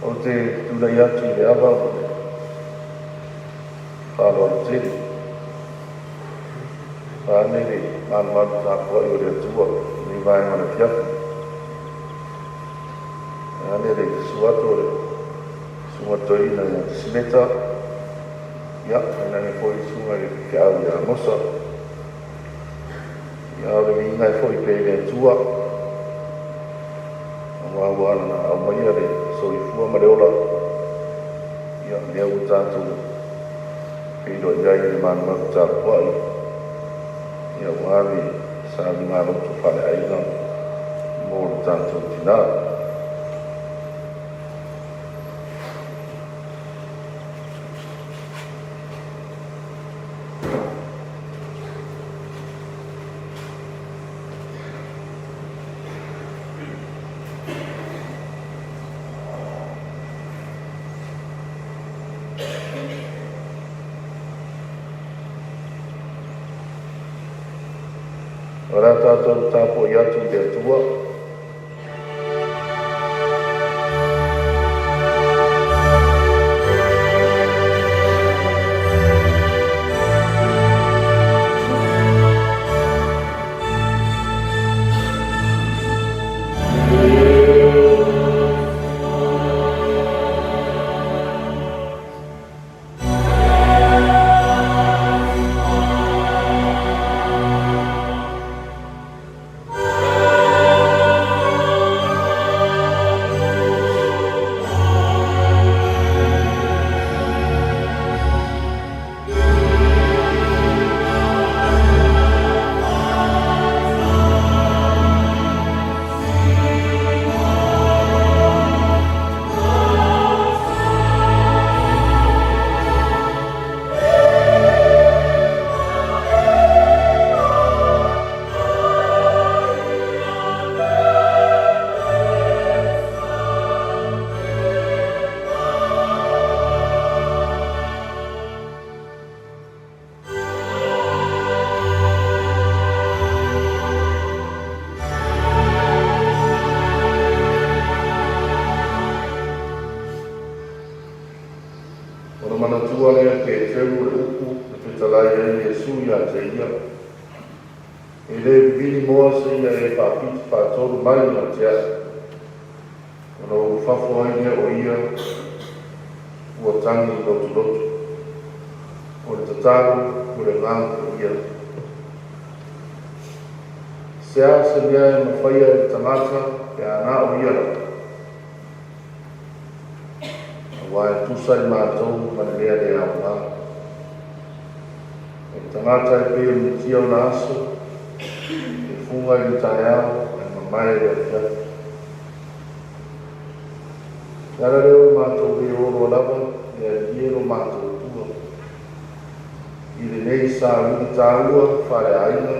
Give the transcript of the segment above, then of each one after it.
Ou te tulai atu i le ava ma le faaaloalo tele, vaeane le malumalu tapuai o le Atua i lenei vaega o le afiafi. Vaeane le susu atu o le susuga i le toeaina ia Simeta, ia tainane foi le susuga i le faifeau ia Amosa. Ia, o le viiga e foi pea i le Atua aua ua aumaia le soifua ma le ola, ia lea ua tatou feiloai ai i le malumalu tapuai, ia aua le sauniga loto faaleaiga mo le tatou tina. O le a tatou tapuai atu i le Atua. Ona manatua lea e Peteru o le upu na fetalai ai Iesu ia te ia, “E le vivini moa seia e faapiti faatolu mai ia te a'u.” Ona ulufafo ai lea o ia ua tagi lotulotu. O le tatalo mo le Agaga Paia. Se a se mea e mafaia e le tagata pe a na o ia lava, aua e tusa i matou ma le mea le aoga. O le tagata e pei o le mutia ona aso, e fuga i le taeao ae mamae i le afiafi. O le ala lea o le matou le o loa lava le Alii e lo matou Atua i lenei sauniga taua faaleaiga,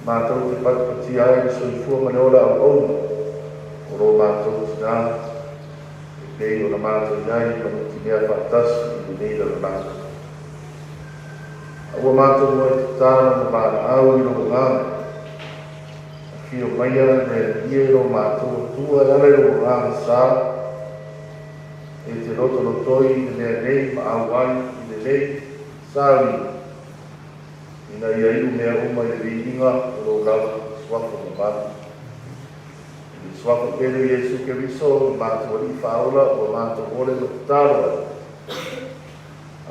matou te patipatia ai le soifua ma le ola auauna o lo matou tinā e pei ona matou i ai ma nutimea faatasi i lenei lalolagi. A ua matou muai tatalo ma valaau i lou Agaga, afio maia le Alii e lo matou Atua e ala i lou Agaga sa, e te lotolotoi i le mea nei ma auai i lenei sauniga, ina ia iu mea uma i le viiga o lou lava suafa mamalu. I le suafa pele o Iesu Keriso lo matou Alii Faaola ua matou ole ma tatalo ai.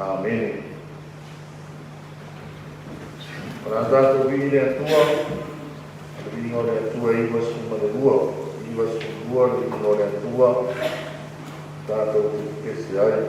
Amene. O le a tatou vii le Atua, o le viiga o le Atua e 92, 92 le viiga o le Atua, tatou te pepese ai.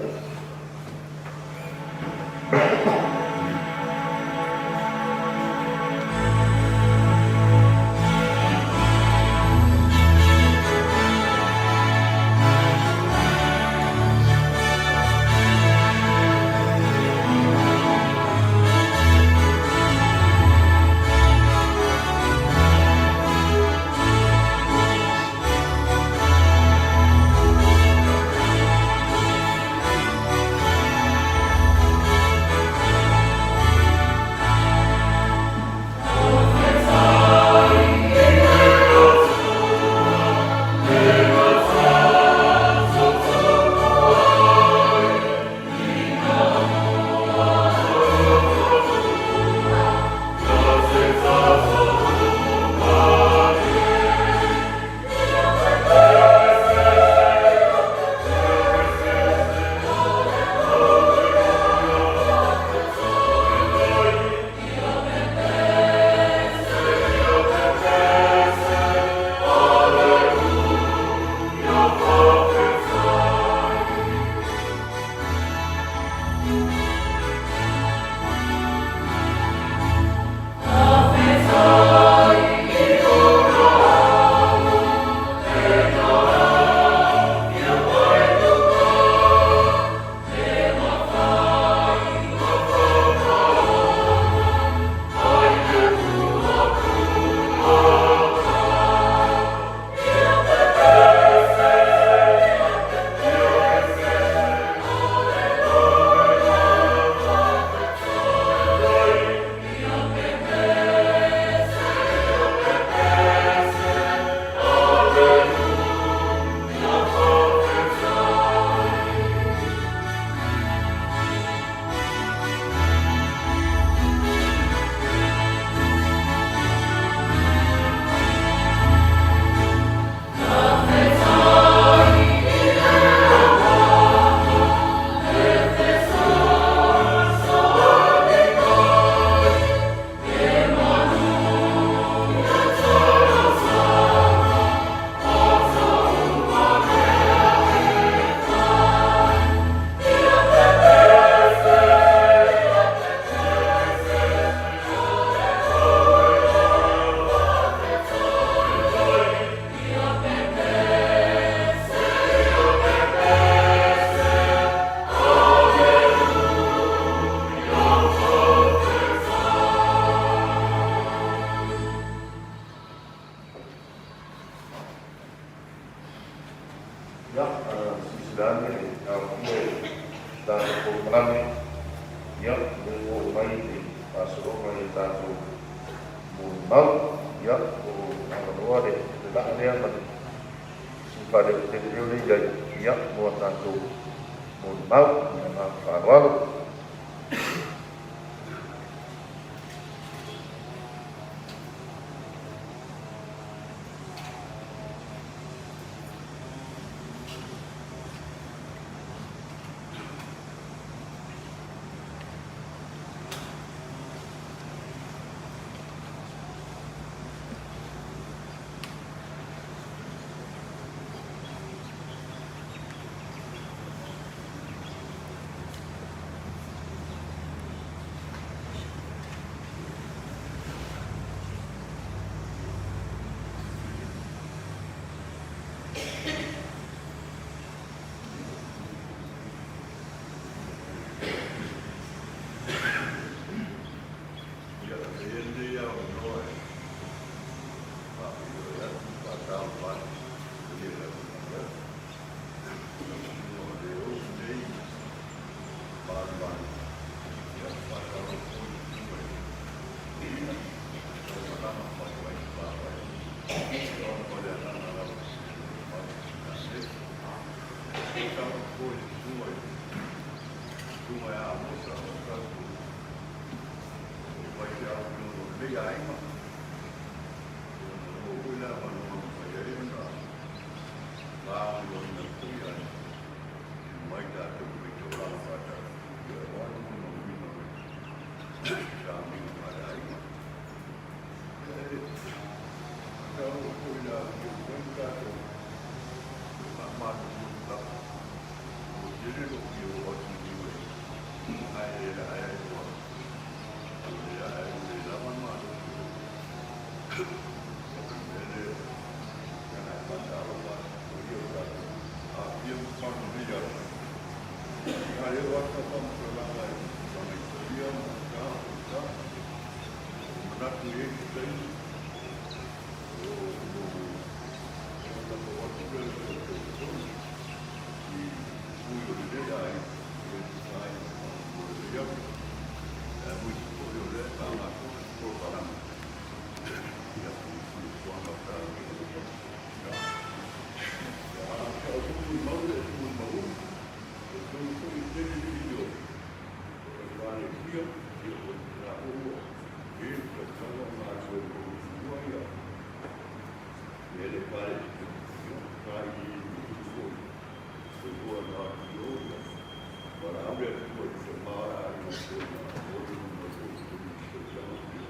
Ia, silasila ane e aofia i tatou polokalame, ia, o lea ua oo mai le faasologa i a tatou molimau. Ia, o lo o avanoa le laa lea ma le sui faaleo tele lea o lea i ai, ia, mo a tatou molimau. Ma le agaga faaaloalo. Ia, e i ai lenei avanoa e faafeiloai atu ma faatalofa atu i le paia o le tatou Maota. Ona o le osi nei manumanu, ia, e faatalofa foi i le susuga i le Toeaina sa malaga mai mai Salafai, ona o le agaga lava e mai i le Faatalofa foi i le susuga i le susuga ia Amosa Otazu, o faifeau o lenei aiga, ona maua foi le avanoa na mafai ai ona gaoioiina foi ae mai tatou mai taulaga faatasi aua le molimauina o le fesoasoani faaleaiga. Faatalofa foi i le afifio mai ma tatou faamalulu atu lava. Ua tele lou fia oo atu i Niue, ae ua le lava le malosi o le mea lea. Ae faatalofa atu i le paia o tatou afia ma mamalu i lenei aso. Ia, e oo atu lau faamatalaga i Lagaitalia ma uta ma uta. Ua manatu e i ai se taimi ona oo atu lea o se telefoni i sui o lenei aiga e tusa ai ma le faamoemoe atu, aemaise foi o lea e faagasolo se polokalame ia i fuafuaga o tatou. A o se molimau lea e molimauina, e tonu foi e tele nisi o Ekalesia, ia o la foi ua i le tausaga o galulue foi i tua ia le Ekalesia, ia sailiili foi soifua na atu i o ia valaau le Atua i le tama o le aiga foi na oli mai foi i le tausaga ia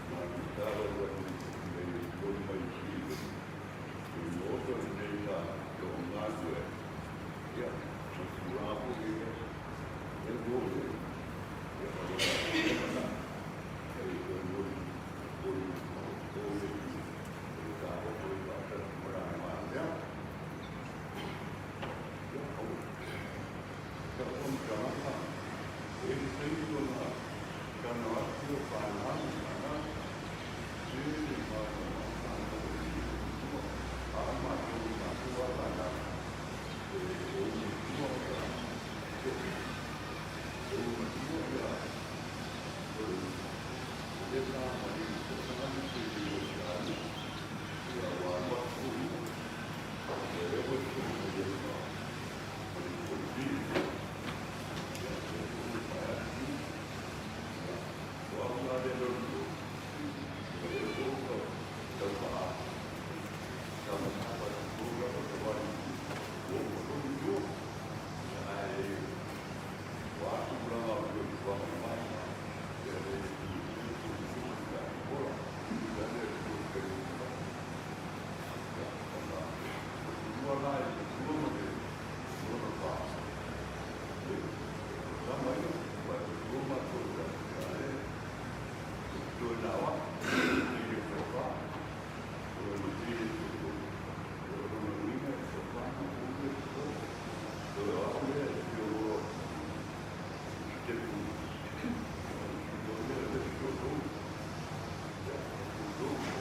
na tatalo atu ina ia momoli mai i le Maota lenei sa o galulue ia ma tulaga foi ia e ua o i ai ia o le na e momoli momoli o le o le taoto i faatasi ma la mea ia o sa o faamatalaga e le taimi ona talanoa atu o fanau fanau e le malamalama fanau e le a o matou i matou a fanau e ou matua ia e ou matua ia o le le sa mai tausaga nei pe le o se ia ua alu atu foi ia lea ua foi mai ai ma le polokiki ia e foi mai atu ia o au la lea lona o lea foi ua tau faa taumafa atu lava tawali ua uma foi tua ae ua tulaga o le soifuaga mai ia le ola ia le ia ona ua la e tua ma le lona fa tama ia ua tua matou ia e toe nawa i le fa o le tele o lona uiga e fa na ule o le au lea e fia loa te pu o le le o ia o o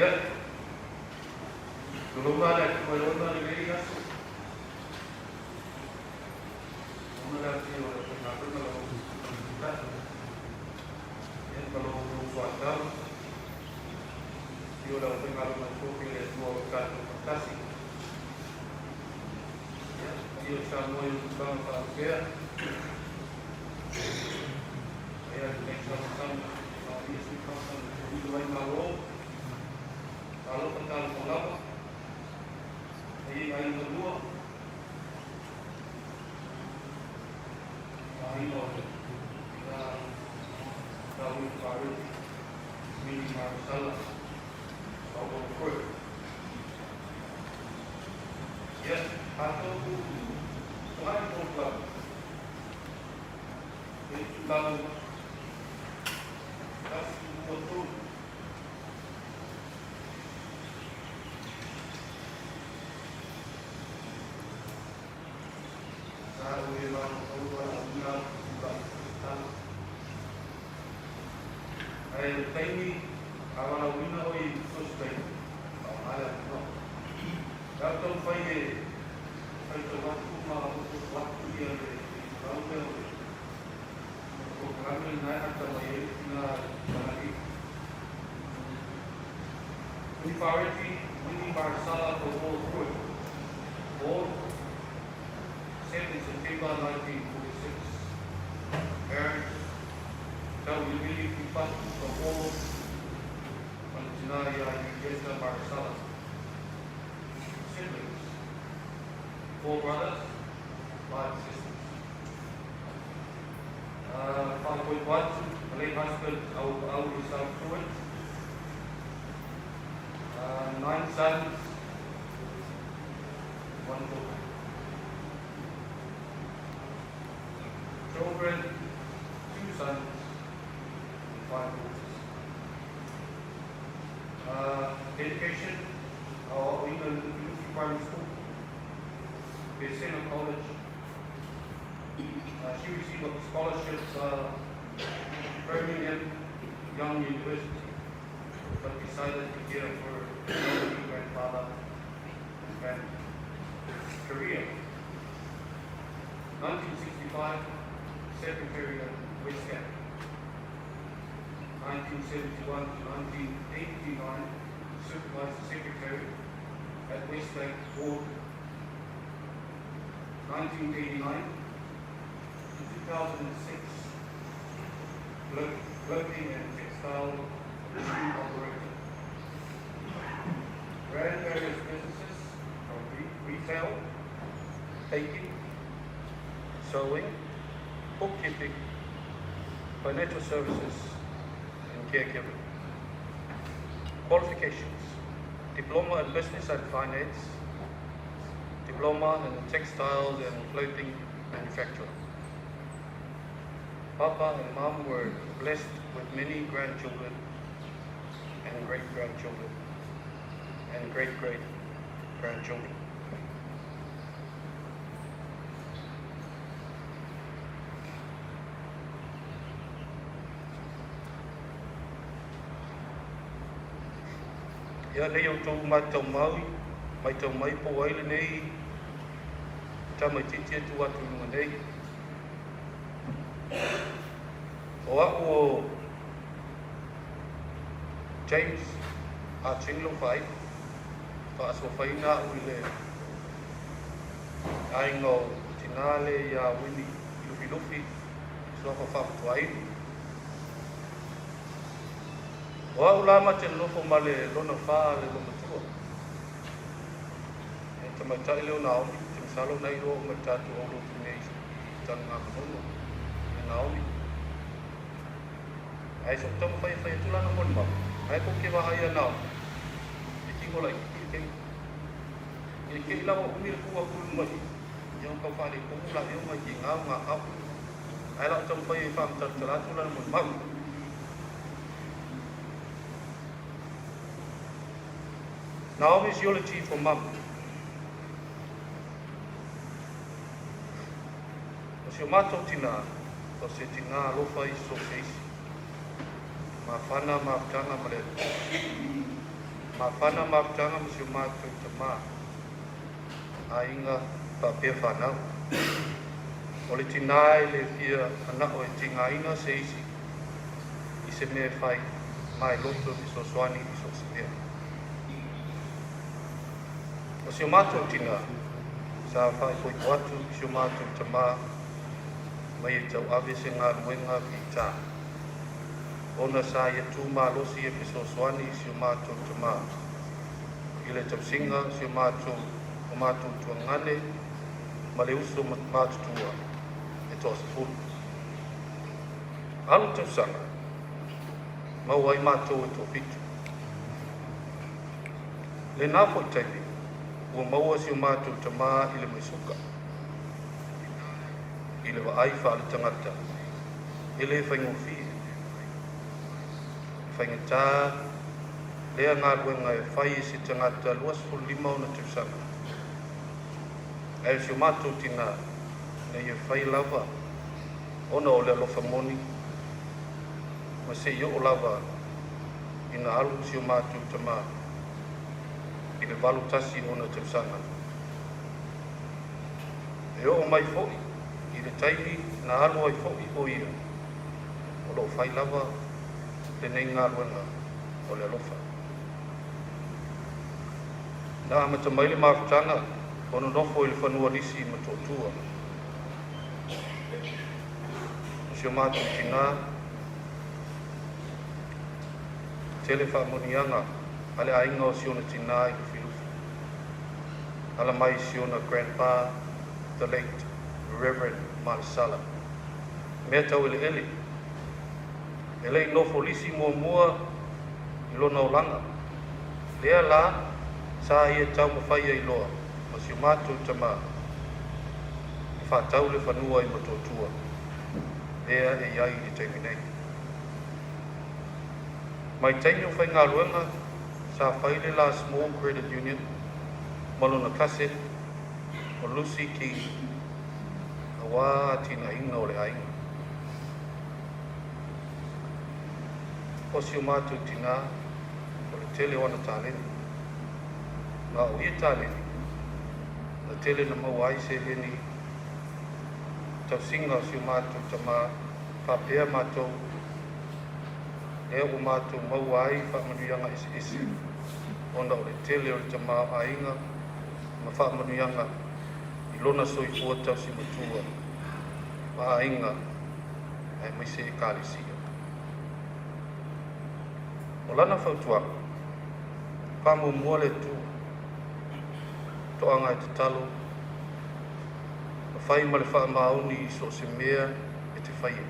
Ia, tulou le Atua i ona lelei aso. Ona le afio o le aufaigaluega lau Taitai. Ia, ma lo outou soatau. Afio le aufaigaluega totofi a le Atua o lo o tatou faatasi. Ia, paia o Samoa i ona tulaga faalupea. Ia, lenei samasama, faaalia sui fasa na tuuina mai Malo. Talofa talofa lava. Ai ai malua. Aiga o le tina Tau Fareti, Mini Marsala, Paulo Fue. Ia, tatou togai program. E tulaga 1, 2, 3. Sa o e mau aua una tula tala. Ai le taimi a valaauina oe i so se taimi, faaaoga le avanoa. E au taumafai e faitau atu ma otooto atu ia le itulau lea o le polokalame lena e amata mai ai le tina Tamalii. Winifareti Winnie Marsala Taupo Fue, born 7 September 1946. Parents, Tauiliili Fifatu Taupo ma le tina ia Henrietta Marsala. Siblings, four brothers, five sisters. 5.1, the late husband, Au Isau Pruitt. Nine sons, one daughter. Children, two sons and five daughters. Education, our England Lufufi Primary School, Pesena College. She received a scholarship Birmingham Young University, but decided to care for her elderly grandfather and family. Career. 1965, secretary at Westgate. 1971 to 1989, supervisor secretary at Westlake Board. 1989 to 2006, clothing and textile machine operator. Ran various businesses from retail, baking, sewing, bookkeeping, financial services, and caregiving. Qualifications: Diploma in Business and Finance, Diploma in Textiles and Clothing Manufacture. Papa and Mom were blessed with many grandchildren and great-grandchildren and great-great-grandchildren. Ia lei outou matau mai, matau mai po o ai lenei tamaitiiti e tu atu i luga nei. O a'u o James Ah Ching Lofai, faasofaiina a'u i le aiga o tinā le iā Winnie Lufilufi, suafa faamatuaina. O a'u la ma te nonofo ma le lona fā le loomatua. E tamaitai lea o Naomi, te masalo na iloa uma e le tatou aulotu nei i Tanugamanono ia Naomi. Ae so'u taumafai e fai atu lana molimau, ae kou te vaai ia Naomi, e tigo laitiiti le keiki. I le te i lava umi le tu atu i luma i i, ia ona tau faaletonu laia ona e tiga o gagau. Ae o le a ou taumafai e faamatalatala atu lana molimau. Naomi's eulogy for Mum. O si o matou tinā, o se tinā alofa i so se isi. Mafana mafutaga ma le Atua. Mafana mafutaga ma si o matou tamā, aiga faapea fanau. O le tinā e le fia mana'o e tigaina se isi i se mea e fai, ma e loto e fesoasoani i so o se mea. O si o matou tinā, sa faaipoipo atu i si o matou tamā ma ia tauave se galuega fitā, ona sa ia tu malosi e fesoasoani i si o matou tamā i le tausiga o si o matou o matou tuagane ma le uso matutua e toasefulu. Alu tausaga, maua ai matou e toafitu. Lenā foi taimi, ua maua si o matou tamā i le mai suka. I le vaai faaletagata, e le faigofie. E faigata lea galuega e fai e se tagata 25 ona tausaga. Ae o si o matou tinā, na ia fai lava ona o le alofa moni, ma seia oo lava ina alu si o matou tamā i le 81 ona tausaga. E oo mai foi i le taimi na alu ai foi o ia, o lo o fai lava lenei galuega o le alofa. Na amata mai le mafutaga o nonofo i le fanua lisi i Motootua. O si o matou tinā, tele faamanuiaga a le aiga o si ona tinā i Lufilufi. Ala mai si ona grandpa, the late Reverend Malesala. Mea tau eleele. E le i nofo lisi muamua i lona olaga. Lea la sa ia taumafai ai loa ma si o matou tamā e faatau le fanua i Motootua, lea e i ai i le taimi nei. Mai taimi o faigaluega, sa fai le la Small Credit Union ma lona cousin o Lucy King auā atinaeina o le aiga. O si o matou tinā, o le tele o ana taleni. Ma o ia taleni, na tele na maua ai seleni tausiga o si o matou tamā faapea matou, lea ua matou maua ai faamanuiaga eseese ona o le tele o le tamaoaiga ma faamanuiaga i lona soifua tausi matua ma aiga aemaise Ekalesia. O lana fautuaga, faamuamua le Atua, toaga e tatalo ma fai ma le faamaoni i so o se mea e te faia.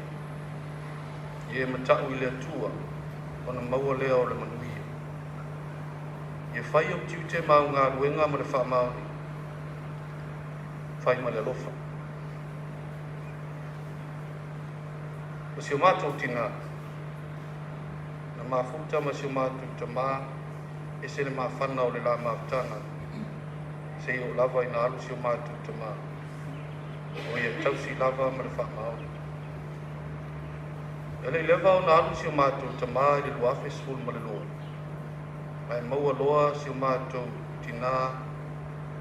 Ia e mata'u i le Atua ona maua lea o le manuia. Ia fai ou tiute ma au galuega ma le faamaoni, fai ma le alofa. O si o matou tinā, na mafuta ma si o matou tamā, ese le mafana o le la mafutaga, seia oo lava ina alu si o matou tamā, o ia tausi lava ma le faamaoni. E le i leva ona alu si o matou tamā i le 2012, ae maua loa si o matou tinā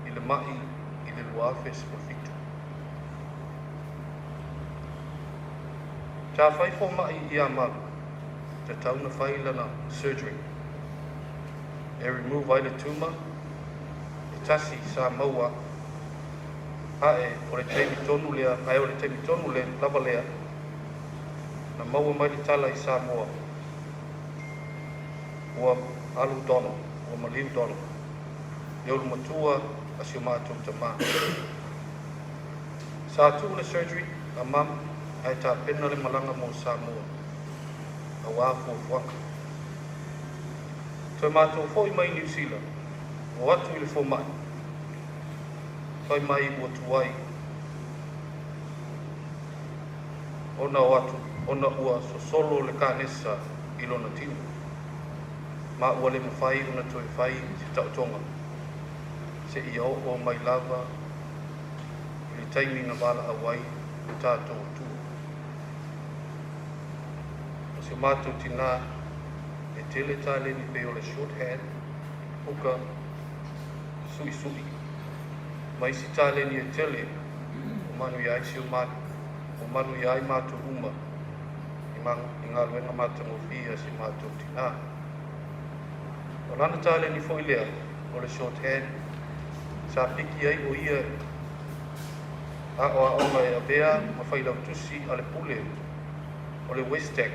i le ma'i i le 2017. Sa fai foma'i i Amalu, tatau na fai lana surgery e remove ai le tumor e tasi sa maua a'e. O le taimi tonu lea, ae o le taimi tonu le lava lea na maua mai le tala i Samoa ua alu Donald, ua maliu Donald, le ulumatua a si o matou tamā. Sa tuu le surgery a mum ae tapena le malaga mo Samoa auā fuafuaga. Toe matou fo'i mai Niu Sila, o atu i le foma'i, fai mai ua tuai ona o atu ona ua sosolo le kanesa i lona tino, ma ua le mafai ona toe fai se taotoga seia oo mai lava i le taimi na valaau ai le tatou Atua. O si o matou tinā, e tele taleni pei o le shorthand. Puka suʻisuʻi ma isi taleni e tele ua manuia ai si o ua manuia ai matou uma i i galuega matagofie a si o matou tinā. O lana taleni foi lea o le shorthand sa piki ai ʻo ia aʻoaʻoga e avea ma failautusi a le pule o le Westac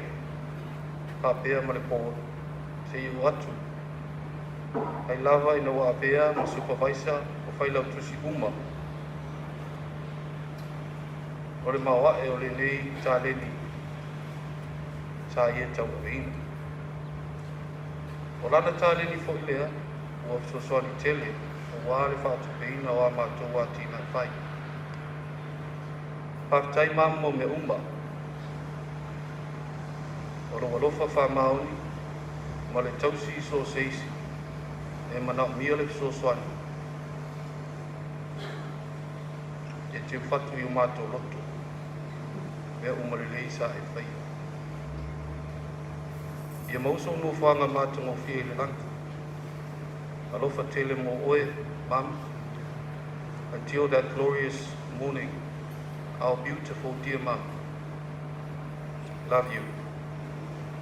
faapea ma le board seia oo atu ai lava ina ua avea ma supervisor o failautusi uma. O le maoaʻe o lenei taleni sa ia tauaveina. O lana taleni foi lea ua fesoasoani tele auā le faatupeina o a matou atinae fai. Faafetai Mama mo mea uma. O lou alofa faamaoni ma le tausi i so o se isi e manaomia le fesoasoani e tiufatu i o matou loto mea uma lelei sa e faia. Ia maua sou nofoaga matagofie i le lagi. Alofa tele mo oe, Mama. Until that glorious morning, our beautiful dear mum. Love you,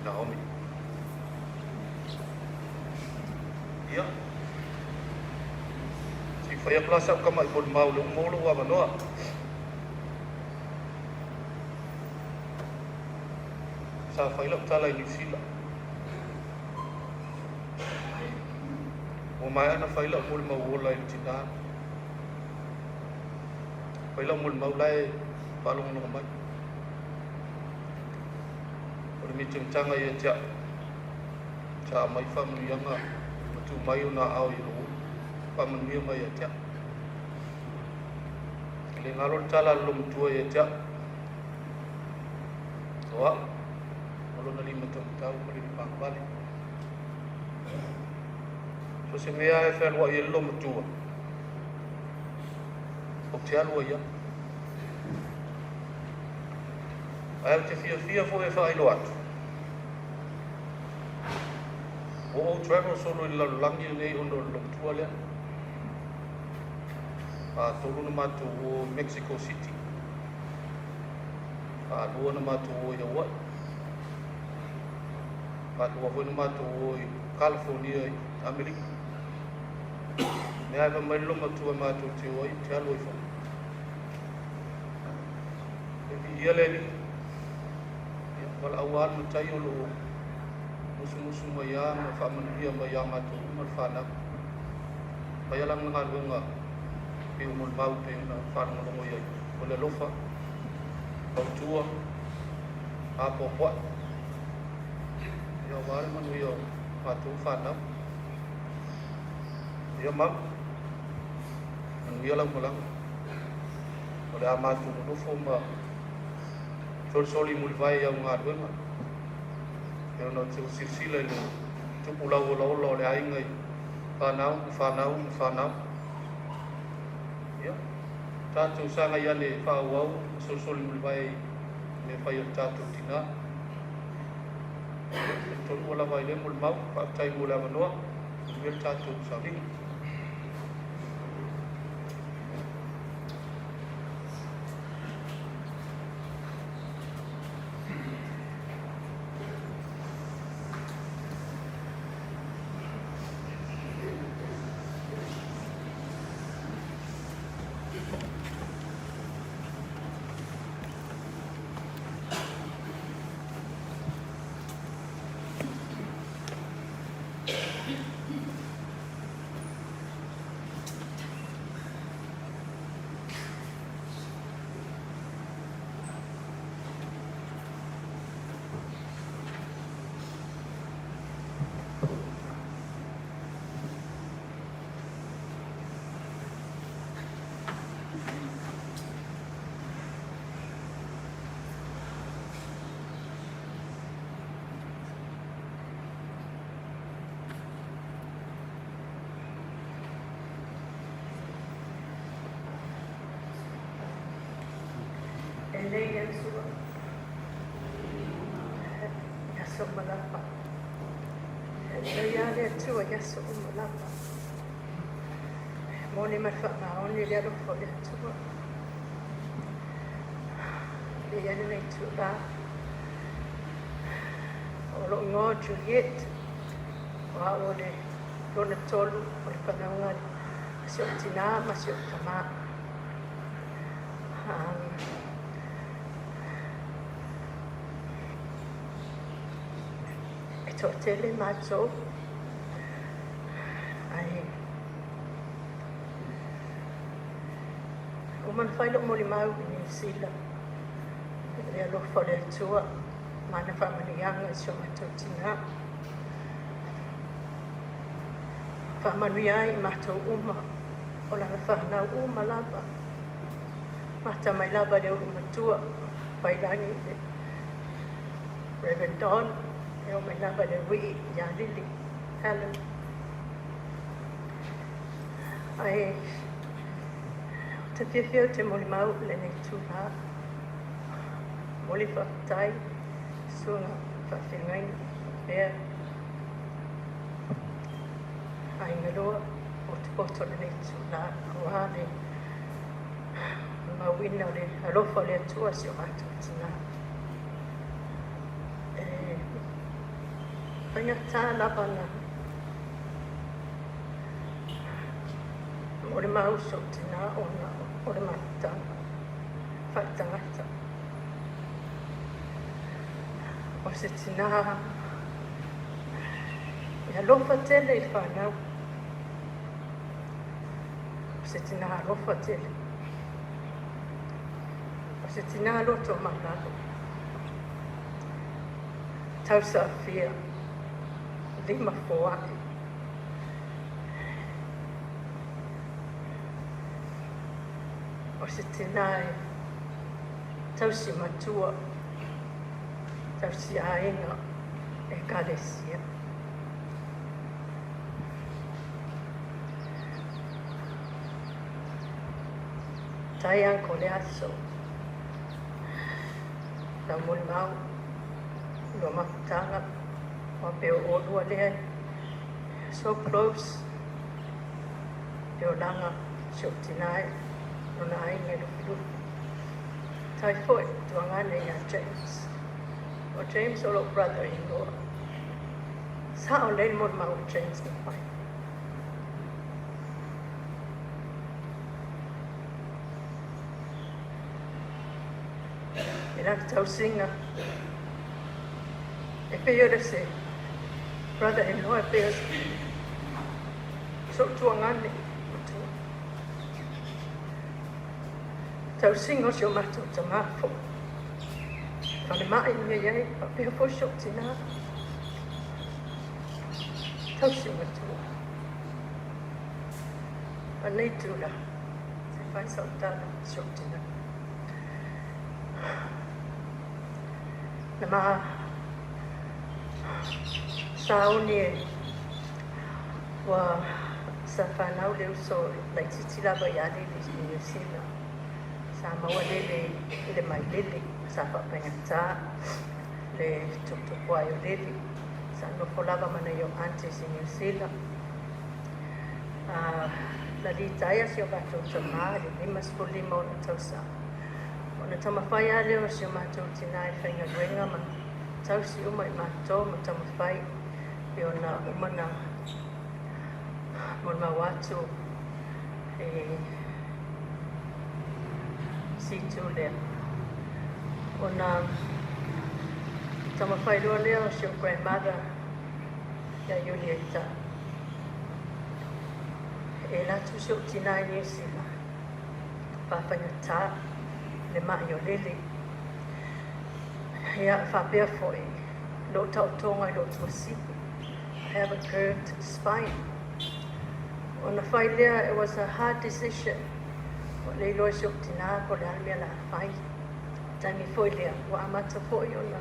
Naomi. Ia, se i fai atu la sau tama'i molimau i le uma o lou avanoa. Sa fai lau tala i Niu Sila. Ua maea ona fai lau molimau ola i le tinā. Fai lau molimau la e faalogologo mai. O le mitamitaga ia te au, sa aumai faamanuiaga ma tuu mai ona aao i lou faamanuia mai ia te au. E le galo le tala a le loomatua ia te au, o au, o lona lima taumatau ma le lima agavale. So o se mea e fealuai ai le loomatua, ou te alu ai au. Ae ou te fiafia foi e faailoa atu, ua ou travel solo i le lalolagi lenei ona o le loomatua lea. Faatolu ona matou o i Mexico City, faalua ona matou o i Hawaii, faalua foi ona matou o i California i Amerika. Mea e fai mai le loomatua matou te o ai, ou te alu ai foi. E viia le Alii. Ia, valaau lava le matai o lo o musumusu mai lava ma faamanuia mai ia matou uma le fanau. Fai lana galuega pei o molimau pei ona faalogologo i ai. O le alofa, fautua, apoapoai. Ia, aua le manuia o matou fanau. Ia Mama, manuia lau malaga. O le a matou nonofo ma solisoli mulivae i au galuega. E ona te silasila i le tupulau olaola o le aiga i fanau ma fanau ma fanau. Ia, tatou sagai ane faaauau ma solisoli mulivae i mea fai a le tatou tinā. Ia, tonu ua lava ai lea molimau, faafetai mo le avanoa, manuia le tatou sauniga. E le Atua, e aso malapa. Faafetai le Atua i aso uma lava. E moni ma le faamaoni le alofa o le Atua. E i ai lenei itulā. O lou igoa o Juliet, o au o le lona tolu o le fanauga a si ou tinā ma si ou tamā. E toatele matou, ae uma ona fai lou molimau i Niu Sila i le alofa o le Atua ma ana faamanuiaga i si o matou tinā. Faamanuia ai i matou uma o lana fanau uma lava. Mata mai lava i le ulu matua Pailagi le Reverend Don, e oo mai lava i le uii ia Lily Helen. Ae ou te fiafia ou te molimau i lenei itulā. Momoli faafetai i susuga faafeagaiga faapea aiga lua potopoto i lenei itulā aua le molimauina o le alofa o le Atua i si o matou tinā. E faigata lava na molimau si ou tinā ona o le mafutaga faaletagata. O se tinā e alofa tele i le fanau. O se tinā alofa tele. O se tinā loto maualalo. Tausaafia, lima foai. O se tinā e tausi matua, tausi aiga, ekalesia. Tai uncle le aso. Lau molimau, lua mafutaga, aua pei o oulua lea so close le olaga si ou tinā i lona aiga i Lufilufi. Tai foi tuagane ia James. O James o lou brother in law. Sao lelei le molimau a James na fai. I lana tausiga, e pei o se brother in law, e pei o so'u tuagane matua. Tausiga o si o matou tamā foi. Falemai mea i ai, faapea foi si ou tinā. Tausi matua. A nei tula, se fai sau tala si ou tinā. Na ma sauni e ua sa fanau le uso laitiiti lava ia Lili i Niu Sila. Sa maua Lili i le mailili ma sa faafaigata le tuputupu ai o Lili. Sa nofo lava ma nai o aunties i Niu Sila. Na litaea si o matou tamā i le 55 ona tausaga. Ona taumafai lava lea o si o matou tinā e faigaluega ma tausi uma i matou ma taumafai pei ona uma na molimau atu e situ lea. Ona taumafai loa lea o si ou grandmother ia Julieta e alu atu si ou tinā i Niu Sila faafaigata le ma'i o Lili. Ia faapea foi lou taotoga i lou tuasivi. I have a curved spine. Ona fai lea, it was a hard decision. Ua le iloa e si ou tinā po o le a le mea o le a fai. Taimi foi lea, ua amata foi ona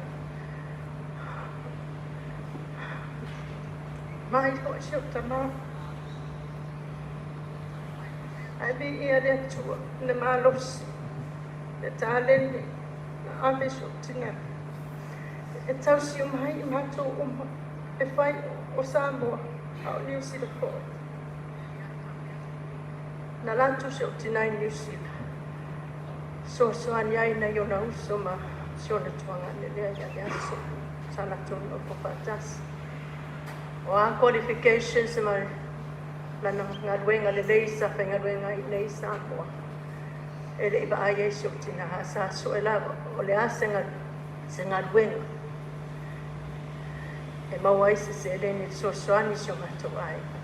mai foi si ou tamā. Ae viia le Atua i le malosi, le taleni na ave i si ou tinā e tausi uma ai i matou uma e fai O Samoa, a o Niu Sila foi. Na alu atu si ou tinā i Niu Sila, fesoasoani ai nai ona uso ma si ona tuagane lea ia le aso sa latou nonofo faatasi. O a qualifications ma lana galuega lelei sa faigaluega ai i Samoa, e le i vaai ai si ou tinā, sa sue lava o le a se galuega e maua ai se seleni e fesoasoani si o matou aiga.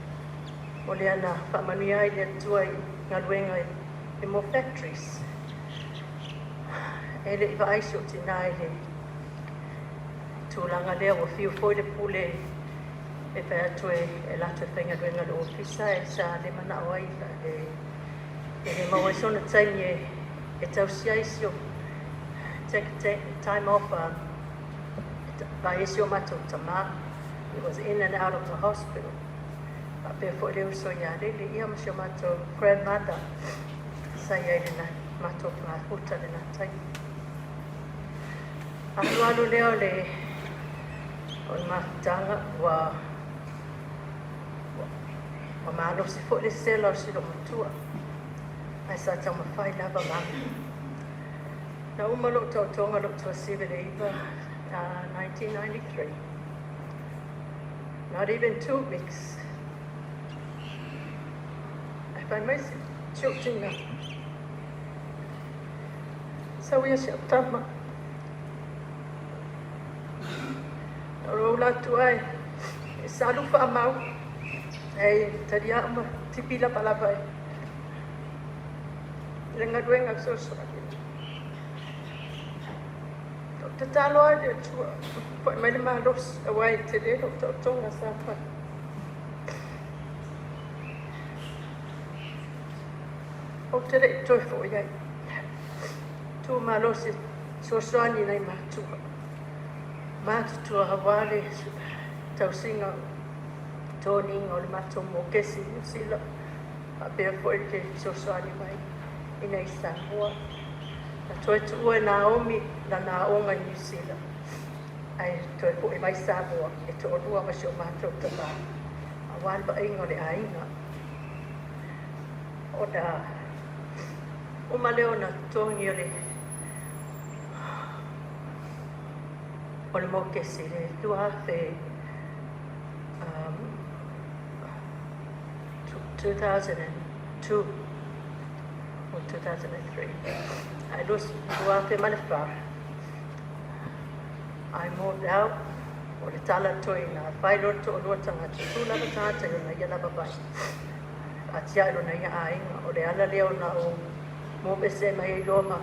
O lea na faamanuia ai le Atua i galuega i mo factories. E le i vaai si ou tinā i le tulaga lea. Ua fiu foi le pule e fai atu e latou e faigaluega le ofisa e sa le manao ai e le maua ai sona taimi e tausi ai si o take time off vaai si o matou tamā. He was in and out of the hospital. Faapea foi le uso ia Lele ia ma si o matou grandmother sa i ai lena matou mafuta lena taimi. Alualu lea o le mafutaga, ua malosi foi le sela o si matua, ae sa taumafai lava mama. Na uma lou taotoga lou 19, 1993. Not even 2 weeks. Ae fai mai si ou tinā, "Sau ia si au tama." Na ou alu atu ai e salu faamau, e talia ma tipi lava e le galuega fesoasoani. Ou tatalo ai le Atua, fo'i mai le malosi, auā e tele lou taotoga sa fai. Ou te le i toe fo'i ai. Tu malosi fesoasoani nai matua. Matutua auā le tausiga toniga o le matou mokesi i Niu Sila. Faapea foi le fesoasoani mai i nei Samoa. Na toe tuua e Naomi lana aoga i Niu Sila. Ae toe fo'i mai Samoa e to'alua ma si o matou tamā. Auā le vaaiga o le aiga. Ona uma lea ona totogi o le mokesi le 2000, 2002 or 2003. Ae 2004, I moved out. O le tala toe na fai loa le to'alua tagata, tu lava tagata i ona ia lava vai. Atiae lona ia aiga. O le ala lea ona ou move ese mai ai loa ma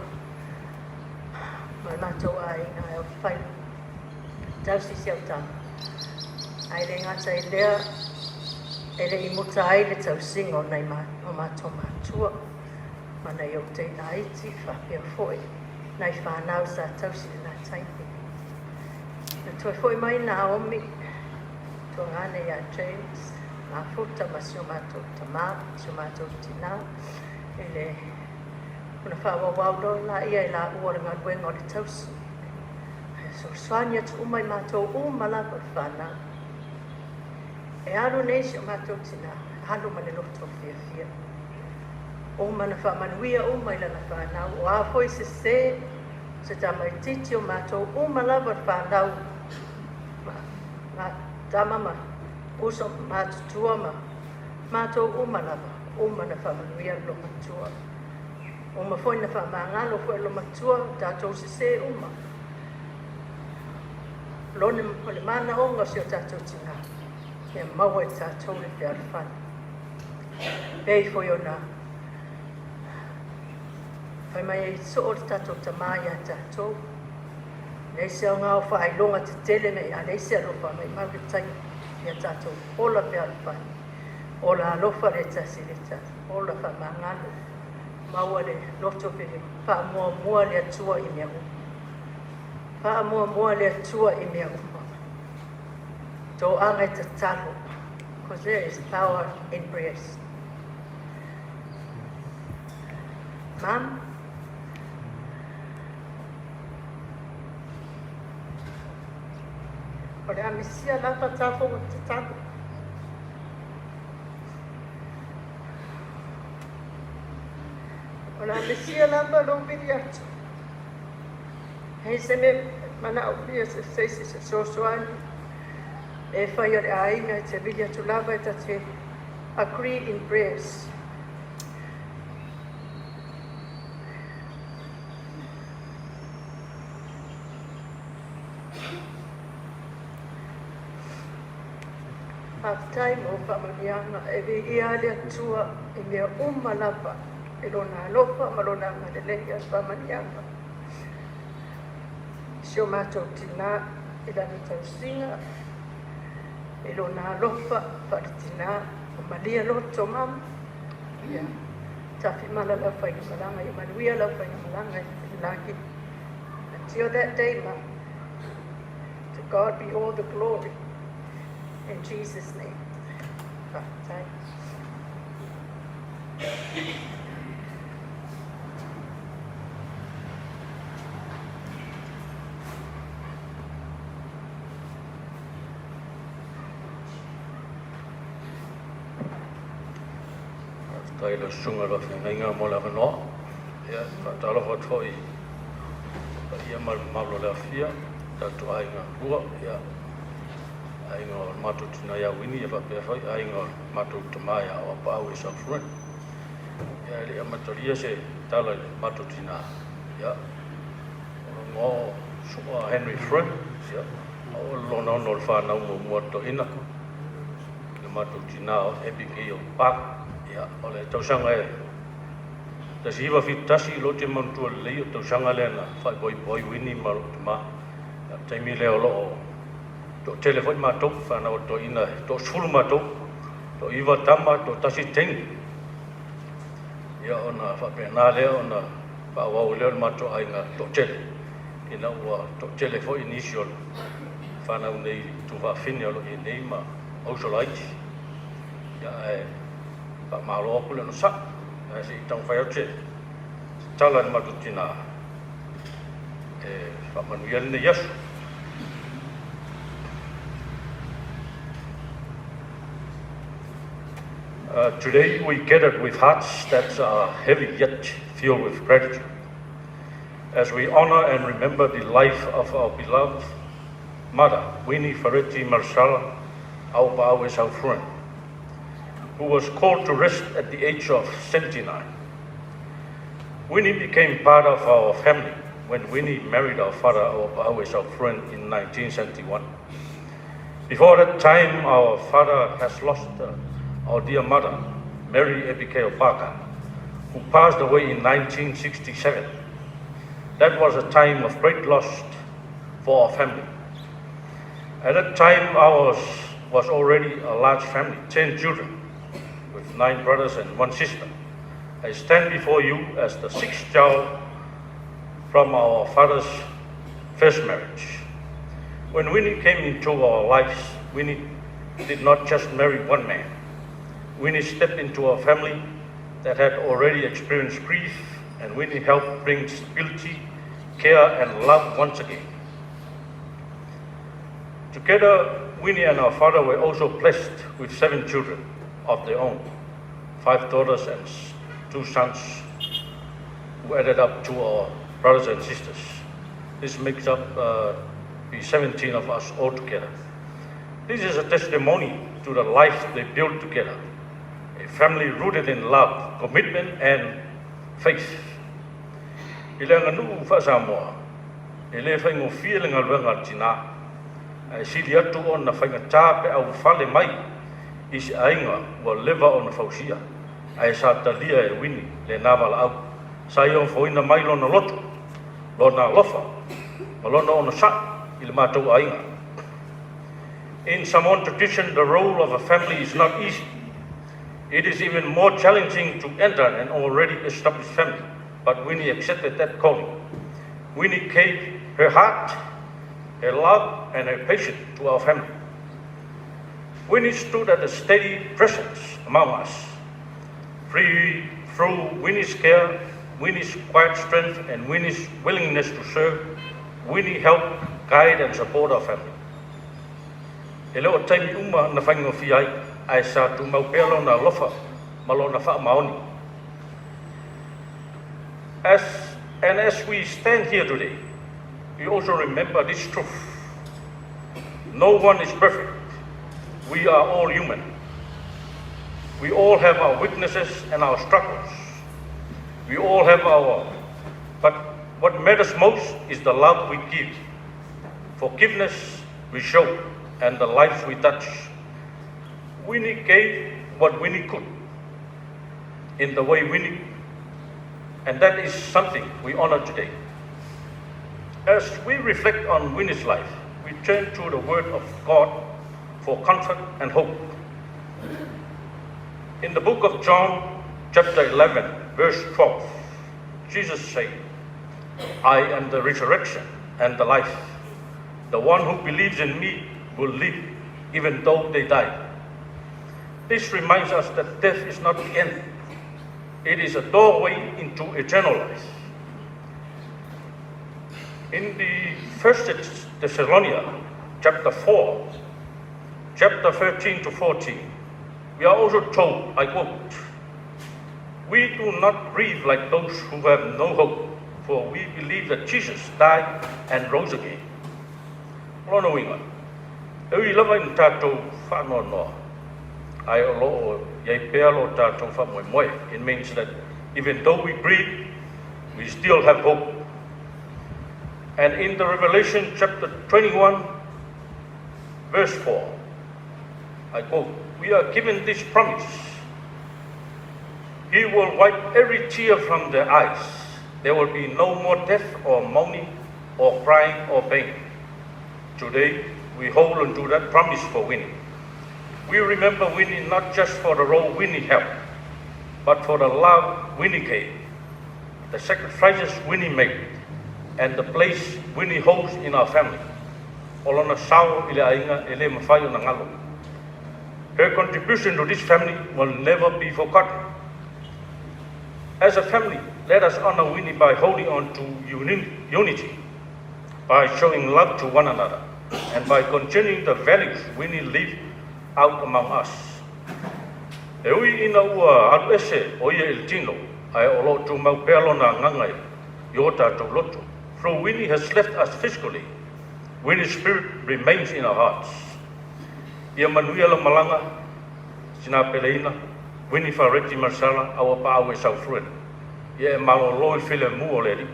le matou aiga e o fai tausi si au tama. Ae le gata i lea, e le i muta ai le tausiga o nai o matou matua ma nai ou teina iti faapea foi nai whānau sa tausi lena taimi. Na toe fo'i mai Naomi, tuagane ia James, mafuta ma si o matou tamā, si o matou tinā, i le ona faaauau loa laia e laua o le galuega o le tausi. Ae fesoasoani atu uma i matou uma lava le whānau. E alu nei si o matou tinā, alu ma le loto fiafia. Uma na faamanuia uma i lana whānau, o a foi se se, se tamaititi o matou uma lava le whānau, ma tama ma uso matutua ma matou uma lava, uma na faamanuia le matua. Uma foi na faamagalo foi le matua, tatou sesē uma. Lone o le manaoga o si o tatou tinā, ia maua e tatou le fealofani. Pei foi ona fai mai ai soo le tatou tamā ia tatou. Leai se aoga o faailoga tetele me a leai se alofa mai mau le taimi ia tatou ola fealofani. Ola alofa le tasi le tasi, ola faamagalo. Maua le loto pe faamuamua le Atua i mea uma. Faamuamua le Atua i mea uma. Toaga e tatalo, because there is power in prayers. Mom, O le a misia lava tatou tatalo. O le a misia lava lou vili atu. Hei se mea manaomia se se isi se fesoasoani e fai a le aiga e te vili atu lava e ta te agree in prayers. Faafetai mo faamanuiaga e viia le Atua i mea uma lava i lona alofa ma lona agalelei a faamanuiaga. Si o matou tinā i lana tausiga i lona alofa faaletinā o malia loto mama. Ia tafimala lau faigamalaga, ia manuia lau faigamalaga i le lagi. Until that day, ma, to God be all the glory. In Jesus' name. Faafetai. Faafetai i lau susuga i le faafeagaiga mo le avanoa. Ia, e faatalofa atu foi i paia ma le mamalu o le afia, tatou aiga lua, ia, aiga o le matou tina ia Wini, ia faapea foi aiga o le matou tama ia Auapaau Esau Fruin. Ia, e le i amatalia se tala i le matou tina, ia, o lou igoa o Sua Henry Fruin, ia, o le lona ono o le fanau muamua a toeaina, i le matou tina o Abigail Park. Ia, o le tausaga e 1971, o lea ou te manatua lelei o le tausaga lea na faaipoipo ai Wini ma lou tama. Ia, o le taimi lea o lo o toatele foi matou, fanau a toeaina e 30 matou, 9 tama, 1 teine. Ia, ona faapena lea ona faaauau lea o le matou aiga toatele, ina ua toatele foi nisi o le fanau nei tufaafine o lo o i ai nei ma auso laiti. Ia, ae faamalo atu le onosai. Ae se i taumafai atu se tala i le matou tina e faamanuia lenei aso. Today we gathered with hearts that are heavy yet filled with gratitude as we honor and remember the life of our beloved mother, Winnie Fereti Malesala Auapaau Esau Fruin, who was called to rest at the age of 79. Winnie became part of our family when Winnie married our father, Auapaau Esau Fruin, in 1971. Before that time, our father has lost our dear mother, Mary Abigail Parker, who passed away in 1967. That was a time of great loss for our family. At that time, ours was already a large family, 10 children, with 9 brothers and 1 sister. I stand before you as the 6th child from our father's first marriage. When Winnie came into our lives, Winnie did not just marry one man. Winnie stepped into a family that had already experienced grief, and Winnie helped bring stability, care, and love once again. Together, Winnie and our father were also blessed with 7 children of their own, 5 daughters and 2 sons, who added up to our brothers and sisters. This makes up the 17 of us all together. This is a testimony to the life they built together, a family rooted in love, commitment, and faith. I le aganuu faa-Samoa, e le faigofie le galuega a le tinā, ae sili atu ona faigatā pe aufale mai i se aiga ua leva ona fausia, ae sa talia e Wini lenā valaau. Sa ia ofoina mai lona loto, lona alofa, ma lona onosai i le matou aiga. In Samoan tradition, the role of a family is not easy. It is even more challenging to enter an already established family, but Winnie accepted that calling. Winnie gave her heart, her love, and her patience to our family. Winnie stood at a steady presence among us. Free, through Winnie's care, Winnie's quiet strength, and Winnie's willingness to serve, Winnie helped guide and support our family. E le o taimi uma na faigofie ai, ae sa tumau pea lona alofa ma lona faamaoni. As we stand here today, we also remember this truth. No one is perfect. We are all human. We all have our weaknesses and our struggles. We all have our, but what matters most is the love we give, forgiveness we show, and the lives we touch. Winnie gave what Winnie could in the way Winnie, and that is something we honor today. As we reflect on Winnie's life, we turn to the Word of God for comfort and hope. In the book of John, chapter 11, verse 12, Jesus said, "I am the resurrection and the life. The one who believes in me will live even though they die." This reminds us that death is not the end. It is a doorway into eternal life. In the First Thessalonians, chapter 4, chapter 13 to 14, we are also told, I quote, "We do not grieve like those who have no hope, for we believe that Jesus died and rose again." O lona uiga, e ui lava ina tatou faanoanoa, ae o lo o i ai pea lo tatou faamoemoe. It means that even though we grieve, we still have hope. And in the Revelation chapter 21, verse 4, I quote, "We are given this promise. He will wipe every tear from their eyes. There will be no more death or mourning or crying or pain." Today, we hold on to that promise for Winnie. We remember Winnie not just for the role Winnie held, but for the love Winnie gave, the sacrifices Winnie made, and the place Winnie holds in our family. O lona sao i le aiga e le mafai ona galo. Her contribution to this family will never be forgotten. As a family, let us honor Winnie by holding on to unity, by showing love to one another, and by continuing the values Winnie lived out among us. E ui ina ua alu ese o ia i le tino, ae o lo o tumau pea lona agaga i o tatou loto. Though Winnie has left us physically, Winnie's spirit remains in our hearts. Ia manuia lau malaga, tina peleina, Winnie Fareti Malesala, Auapaau e saufluena. Ia e malolo i le filemu o le Alii.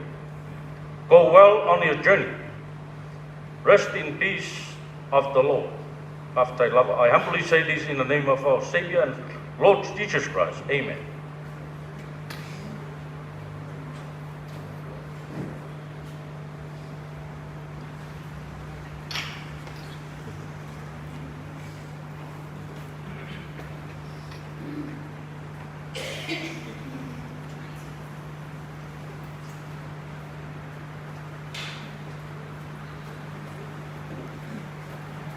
Go well on your journey. Rest in peace of the Lord. Faafetai lava. I humbly say this in the name of our Savior and Lord Jesus Christ. Amen.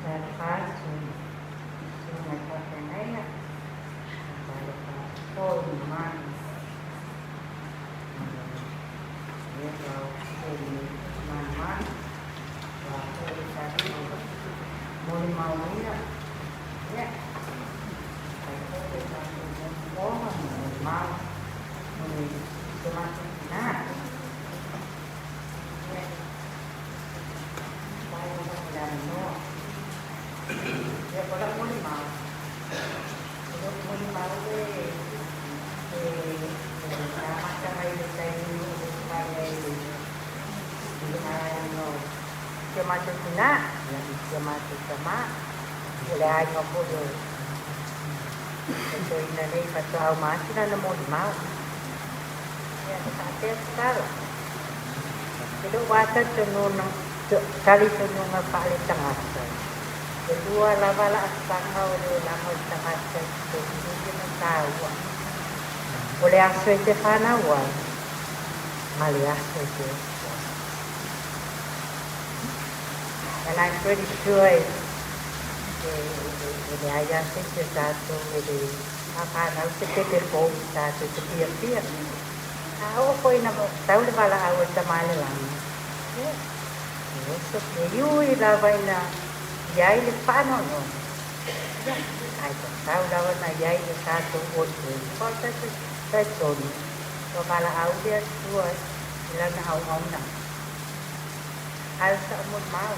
Talofa i susuga i faafeagaiga, talofa foi i mamalu ia lau malumalu ua foi le tatou molimauina ia fai foi le tatou momoga ma molimau mo le si o matou tina ia faafetai lava mo le avanoa. Ia o lau molimau, o lou molimau e e e amata mai i le taimi o ou fai ai i le aiga o si o matou tina ia ma si o matou tama, o le aiga foi o le toeaina nei faatoa uma atu lana molimau. Ia na faapea se tala, i lou lava talitonuga faaletagata, e lua lava laasaga o le olaga o le tagata e pito sili ona taua, o le aso e te fanau ai ma le aso e te oso ai. And I'm pretty sure e leai lava se isi o tatou e le fafanau se pepe fou tatou te fiafia. A oo foi ina tau le valaau a le Tama i le lagi, ia, e oso, e ui lava ina I ai le faanoanoa, ia, ae tatau lava ona i ai le tatou oioi. Aua o le tatou talitonu, ua valaau le Atua i Lana auauna. Ae o sa'u molimau,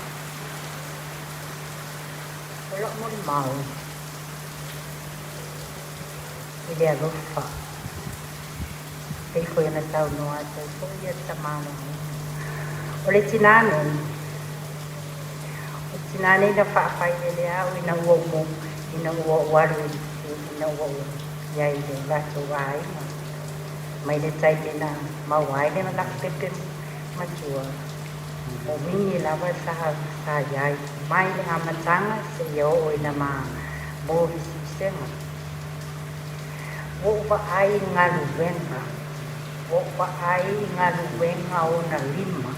o la'u molimau i le alofa, pei foi ona saunoa atu ai foi le tama o le aiga. O le tinā nei, o le tinā nei na faafailele a'u ina ua ou ina ua ou alu ina ua ou i ai i le latou aiga mai le taimi na maua ai le la'u pepe matua. O Wini lava sa i ai mai le amataga seia oo ina maua le si'isiga. Ua ou vaai i galuega, ua ou vaai i galuega ona lima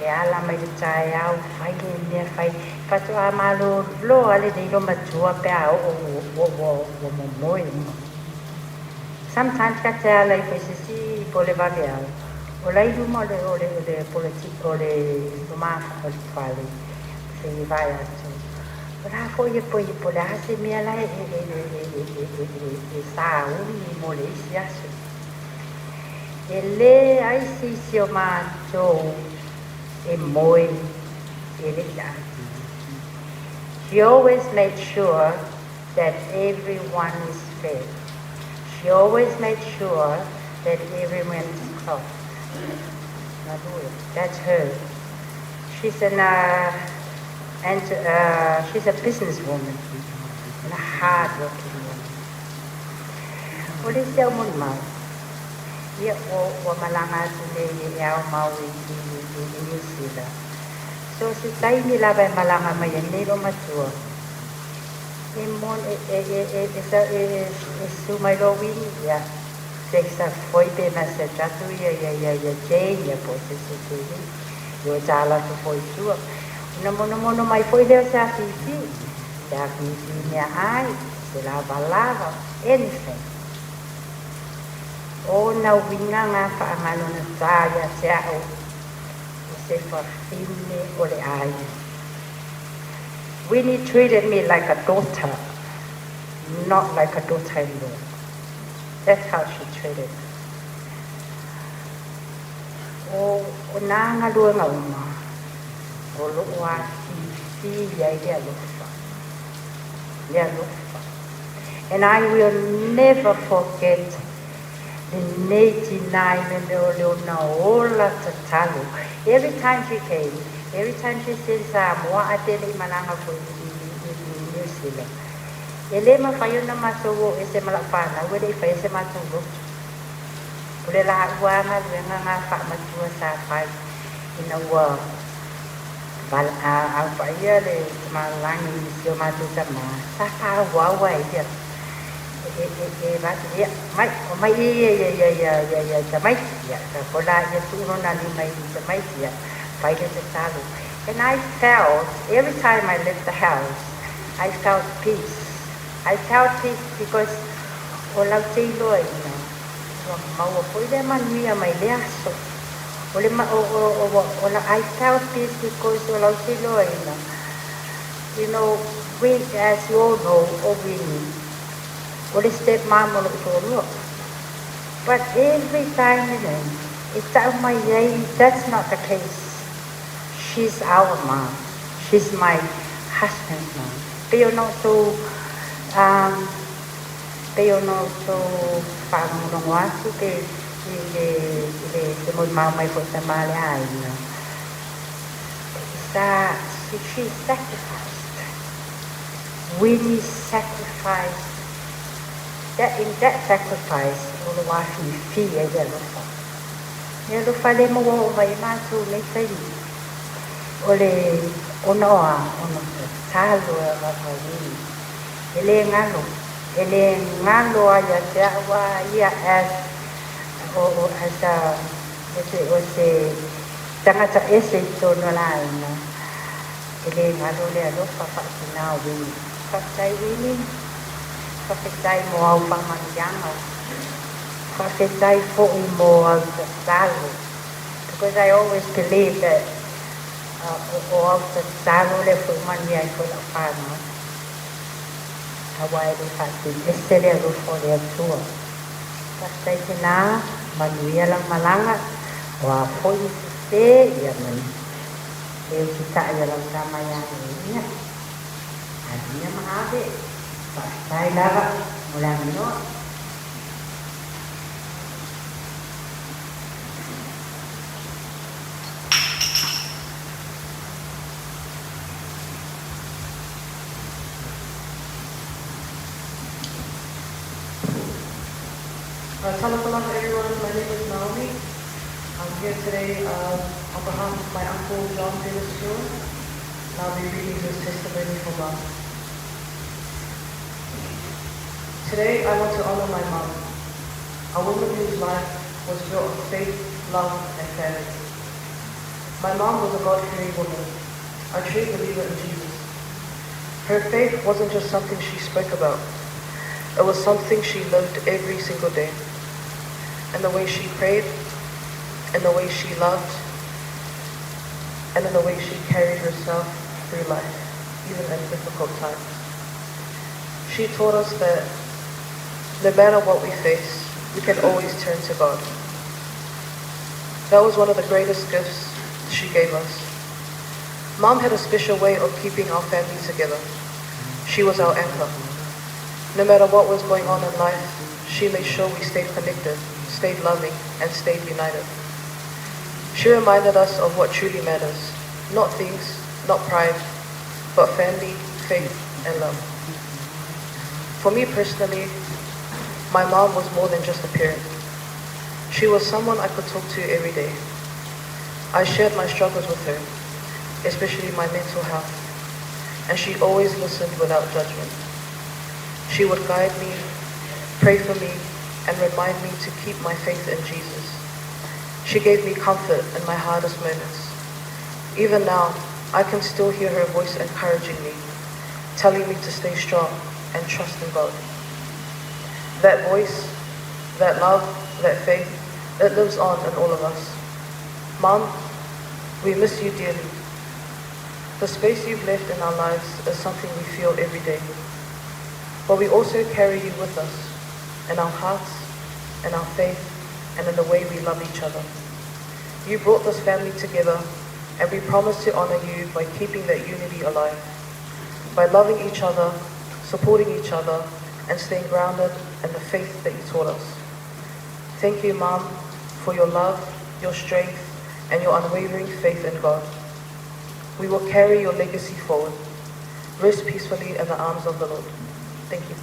e ala mai le taeao, fai le mea, fai, faatoa malōlō a lenei lo matua pe a oo ua momoe uma. Sometimes ka te ala i foi sisi po le vaveao o lai luma o le poloti o le luma o le fale se i vae atu o la foi e poi po le a se mea la e sauni mo le isi aso. E lē ai se isi o matou e moe e le'i ati. She always made sure that everyone is fed. She always made sure that everyone is clothed. That's her. She's a businesswoman and a hard-working woman. O le isi au molimau, ia ua malaga atu nei e ao mau i New Zealand. So se taimi lava e malaga mai ai nei lo matua. E mon e su mai lo Wini, ia text foi pe message atu ia Jane ia po se ia tala atu foi tua. Ona monomono mai foi lea o se afifi. Se afifi mea ai, se lavalava, anything. O na uiga gā faagalo na tā ia te a'u o se fafine o le aiga. Winnie treated me like a daughter, not like a daughter-in-law. That's how she treated me. O nā galuega uma, o lo'o afifi ai le alofa. Le alofa. And I will never forget lenei tinā i me mea o le ona ola tatalo. Every time she came, every time she said Samoa, ae pe le'i malaga foi i New Zealand. E lē mafai ona matou o ese ma la'u fanau e le'i faia se matou lotu. O le la'ua galuega gā fa'amatua sa fai ina ua aupaia le tamalagi i si o matou tamā sa fa'auau ai ia e vatu ia mai o mai ia ia ia ia ia ia tamaiti ia ka kola ia tu'u lona lima i tamaiti ia fai le tatalo. And I felt, every time I left the house, I felt peace. I felt peace because o lau te iloaina ua maua fo'i le manuia mai le aso o le ma, o la. I felt peace because o lau te iloaina, we, as you all know, o Winnie o le step mom o lo'u to'alua. But every time e ta'u mai ai, that's not the case. She's our mom. She's my husband's mom. Pei ona outou pei ona outou faalogologo atu pe i le se molimau mai fo'i tamā le aiga sa she sacrificed. Winnie sacrificed that. In that sacrifice o lo afifi ai le alofa, le alofa le maua oo mai e matou nei taimi o le ona o a ona tatalo a Winnie. E lē galo, e lē galo ai ia te a'u a ia as o as a o se tagata ese i totonu o le aiga. E lē galo le alofa fa'atinā o Winnie. Faafetai, Winnie. Faafetai mo au fa'amanuiaga. Faafetai fo'i mo au tatalo, because I always believe that O au tatalo lea foi manuia ai foi lau fanau, auā e le faatini ese le alofa o le Atua. Faafetai tinā, manuia lau malaga, o a foi ni sesē, ia le utitai a lau tama iā Neemia. Aluia ma ave. Faafetai lava mo le avanoa. Talofa lava everyone, my name is Naomi. I'm here today on behalf of my uncle John Peter and I'll be reading his testimony for Mum. Today I want to honor my mum, a woman whose life was built on faith, love, and family. My mom was a God-fearing woman, a true believer in Jesus. Her faith wasn't just something she spoke about. It was something she lived every single day. In the way she prayed, in the way she loved, and in the way she carried herself through life, even in difficult times. She taught us that no matter what we face, we can always turn to God. That was one of the greatest gifts she gave us. Mom had a special way of keeping our family together. She was our anchor. No matter what was going on in life, she made sure we stayed connected, stayed loving, and stayed united. She reminded us of what truly matters, not things, not pride, but family, faith, and love. For me personally, my mom was more than just a parent. She was someone I could talk to every day. I shared my struggles with her, especially my mental health, and she always listened without judgment. She would guide me, pray for me, and remind me to keep my faith in Jesus. She gave me comfort in my hardest moments. Even now, I can still hear her voice encouraging me, telling me to stay strong and trust in God. That voice, that love, that faith, it lives on in all of us. Mom, we miss you dearly. The space you've left in our lives is something we feel every day. But we also carry you with us in our hearts, in our faith, and in the way we love each other. You brought this family together, and we promise to honor you by keeping that unity alive, by loving each other, supporting each other, and staying grounded in the faith that you taught us. Thank you, Mom, for your love, your strength, and your unwavering faith in God. We will carry your legacy forward. Rest peacefully in the arms of the Lord. Thank you.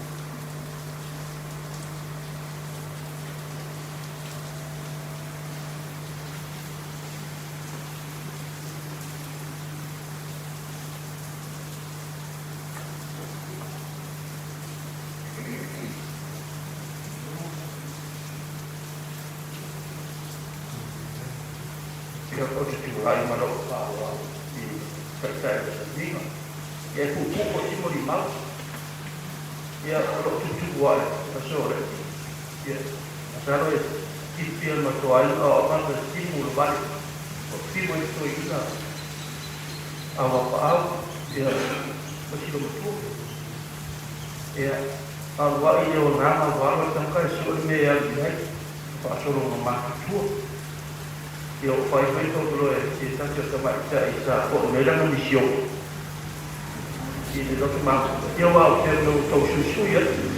Ia o te tulai ma lou faaaloalo i taitai o le sauniga. Ia e puupuu foi si molimau. Ia o lou tuutuu ae aso o le Ia masalo e silafia e le matou aiga o Amanda Timu le vale o Timu e toeaina a Wapaau ia ma sila matua. Ia alu ai le olaga ua alu ai tagata e sue le mea e alu i ai faasologa matutua. Ia o fai mai tau loa e se tasi o tamaitai sa po'e mai lana misiona i le loto mafuta. Ia aua o sea mea ua tau suisui ai.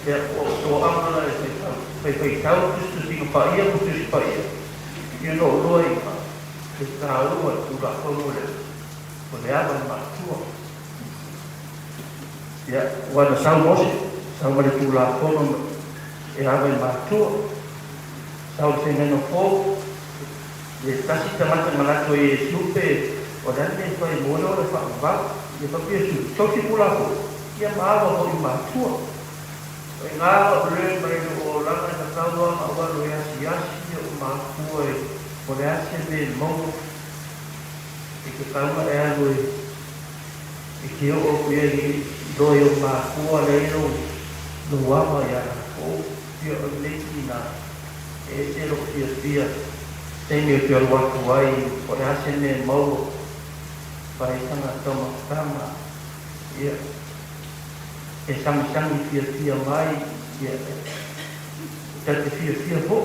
Ia ua ou toaga la e faifaitau tusitusiga paia ma Tusi Paia, ia na ou loa i le taua le Tulafono lea o le ava i matua. Ia ua na sau Mose, sau ma le Tulafono e ava i matua. Sau le faiga fou, le tasi tagata manatu ai Iesu pe o le a le mea e fai mo le ola faavavau. Ia faapea Iesu, tausi Tulafono, ia ma ava foi i matua. O i ngā o le mai le olaga na tauaga ua alu e asiasi o matua e o le a se mea e maua i ke taua e alu e i ke oo aku i ai i loa i o matua le ai lou lou ava iā lakou. Ia o lenei tina e ese lou fiafia taimi ou te alu atu ai o le a se mea e maua. Fai sana taumafataga, ia, e sagisagi fiafia mai, ia, e ta te fiafia foi.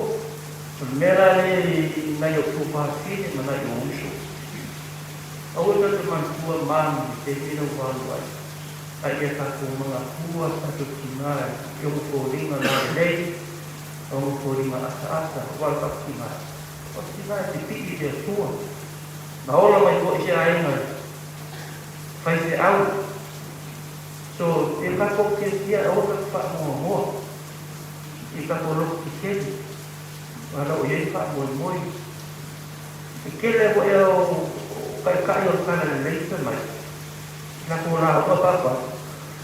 O le mea la lea i nai ou tuafafine ma nai ou uso, aua ta te manatua manu i le taimi lea ua alu ai, a ia tatou manatua tatou tina i ona foliga lalelei, ona foliga asaasa, aua o le tatou tina, o le tina e pipii i le Atua. Na ola mai foi se aiga faifeau. So, e tatou fiafia aua tatou faamoamoa i tatou loto tetele, aua o lo o i ai le faamoemoe. E tele foi o taitai o le Talalelei fai mai, latou lauga papa,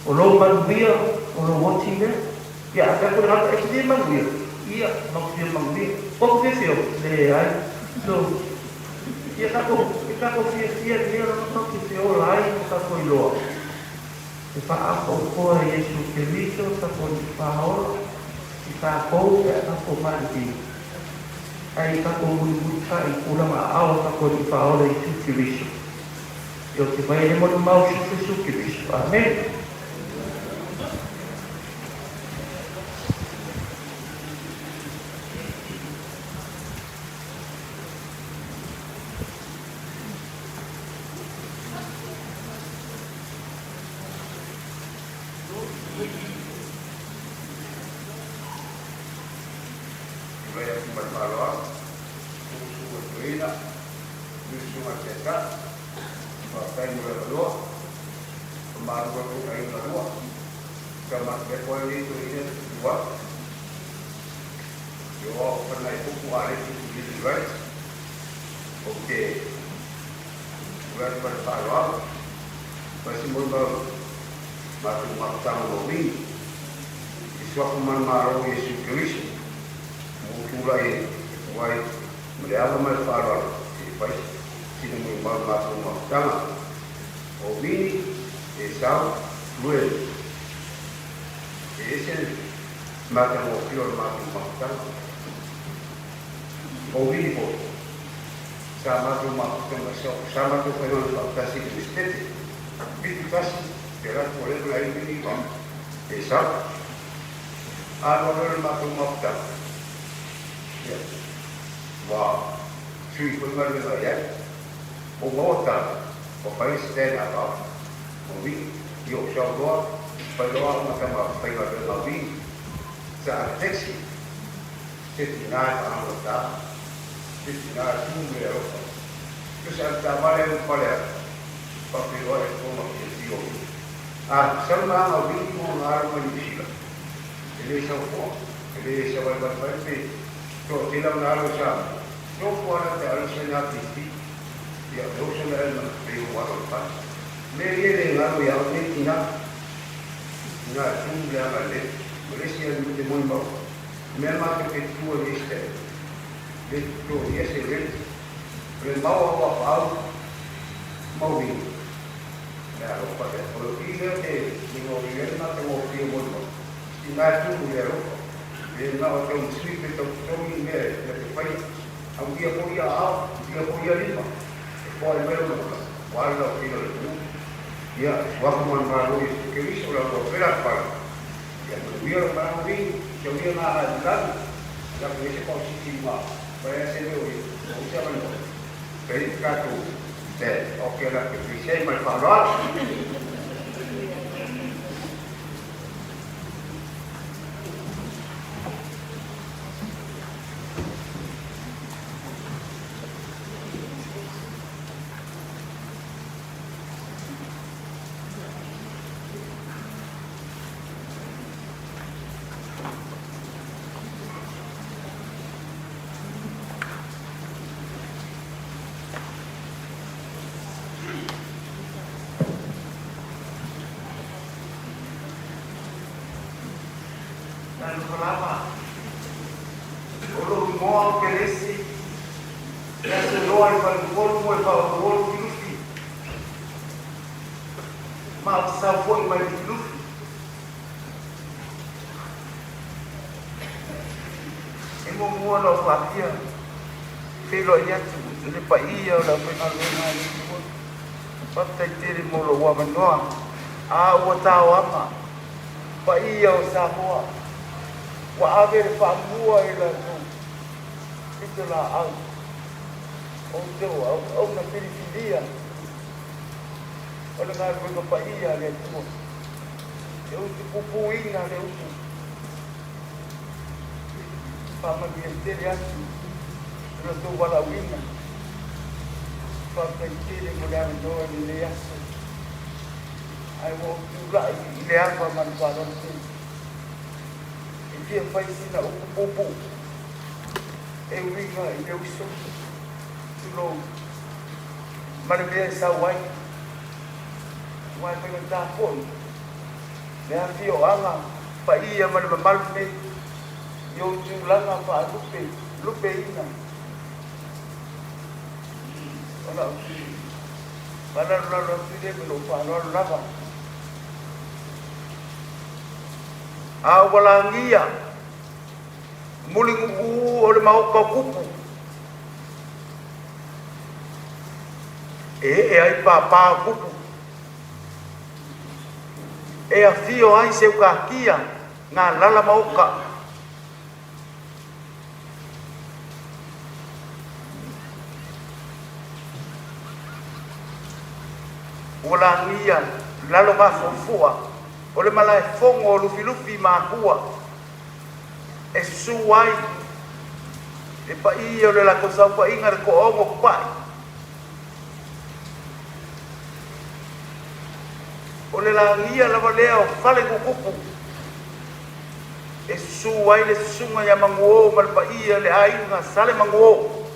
o lou manuia, o lou oti lea. Ia, a fai atu le tagata, e te fia manuia? Ia, matou te fia manuia. Ua te fiafia? Leai. So, ia tatou, ia tatou fiafia i mea lava tatou te feola ai ma tatou iloa. E faaopopoa e Iesu Keriso tatou alii faaola i tatou pe a tatou maliliu. Ae i tatou mulimulitai i tulaga aao o tatou alii faaola Iesu Keriso. Ia o te vai e le molimau Iesu Keriso. Amene. Tulai atu ma le faaaloalo, susuga i toeaina, susuga i le taitai, faafetai mo le avanoa. Faamalulu atu i aiga lua, sa matou ai nei toeaina e tutu atu. Ioa o fana e pupu a le tutu lili right. Ou te tulai atu ma le faaaloalo. Fai se molimau matou mafutaga ma uiga i suafa manumalo o Iesu Keriso ua ou tulai e tu ai ma le ava ma le faaaloalo e fai sina molimau i matou mafutaga. O Wini, Esau, Ruele. E ese le matagofie o le matou mafutaga. O Wini foi, sa matou mafutaga, sa matou faigaluega faatasi i le Esetete. 71 te alu atu ua leva ona ai Wini ma Esau. Alu alu ai le matou mafutaga, ia, ua sui foi galuega i ai. O maua tala, ua fai le stand up au, o Wii, i ou saunoa, fai loa au ma tama faigaluega Wii, sa ave taxi, se tina e faalogotā, se tina e tu me le alofa. Tusa ave taavale au i fale atu, faafeiloai atu ona fiafia o Wii. A sau la aga Wii mo ona alo mai Niu Sila, e le sau foa, e le savalivali mai pe toatele ona alo i Samoa, Tofu ana te alo se na pipi ia e oso na elma pe o alo pa. Me ie le ngalo ia o nei tina tina e tu le anga le o le sia ni te moi mau. Mea ma te pe tua ni este le to ia se le le mau au a pau mau vi. Me alo pa le o i le te ni ngo i le na te ngo pio moi mau. Tina e tu le alo pa. Le na o te umsui pe tau tongi me le te whai. Au ia foi ia ao, ia foi ia lima. E koa i mai lona ula, ua alu lau tino i le nuu. Ia, suafa manumalo i Iesu Keriso la ua pela atu ai. Ia, manuia lou malaga vii, taulia ngā hae lagi, la ku ese pau siti ma, paea se leo i o usa manoa. Pei tatou, te, o ke la ke pise mai whaaloalo. Talofa lava, o lou igoa o Peresi, e aso loa i Faletolu mo e faaoloolo Lufilufi. Ma ou te sau foi mai Lufilufi. E muamua ona ou faapea, feiloai atu i le paia o le aufaigaluega a le Atua. Faafetai tele mo lou avanoa. A ua taoama paia o Samoa, ua ave le faamua i latou pitolaau o outou auauna filifilia o le galuega paia a le Atua, e utupupuina le upu faamanuia tele atu i lo outou valaauina. Faafetai tele mo le avanoa i lenei aso. Ae ua ou tulai i le ava ma le faaaloalo tele e fia fai sina upu puupuu e uiga i le uso, tulou, ma le mea e sau ai, aua e faigata foi le afioaga paia ma le mamalu nei i ou tulaga faalupe lupeina. O lau faalalolalo atu lea ma lou faaaloalo lava. A ua lagia mulinuuu o le maota o tupu e ee ai pāpā o tupu, e afio ai Seukatia na lala maota. Ua lagia lalo gafuafua o le malaefono o Lufilufi ma Atua e susu ai le paia o le latou saofaiga le toaono pa'i. O le lagia lava lea o Falenuutupu e susu ai le susuga ia Manuo ma le paia o le aiga Salemanuo.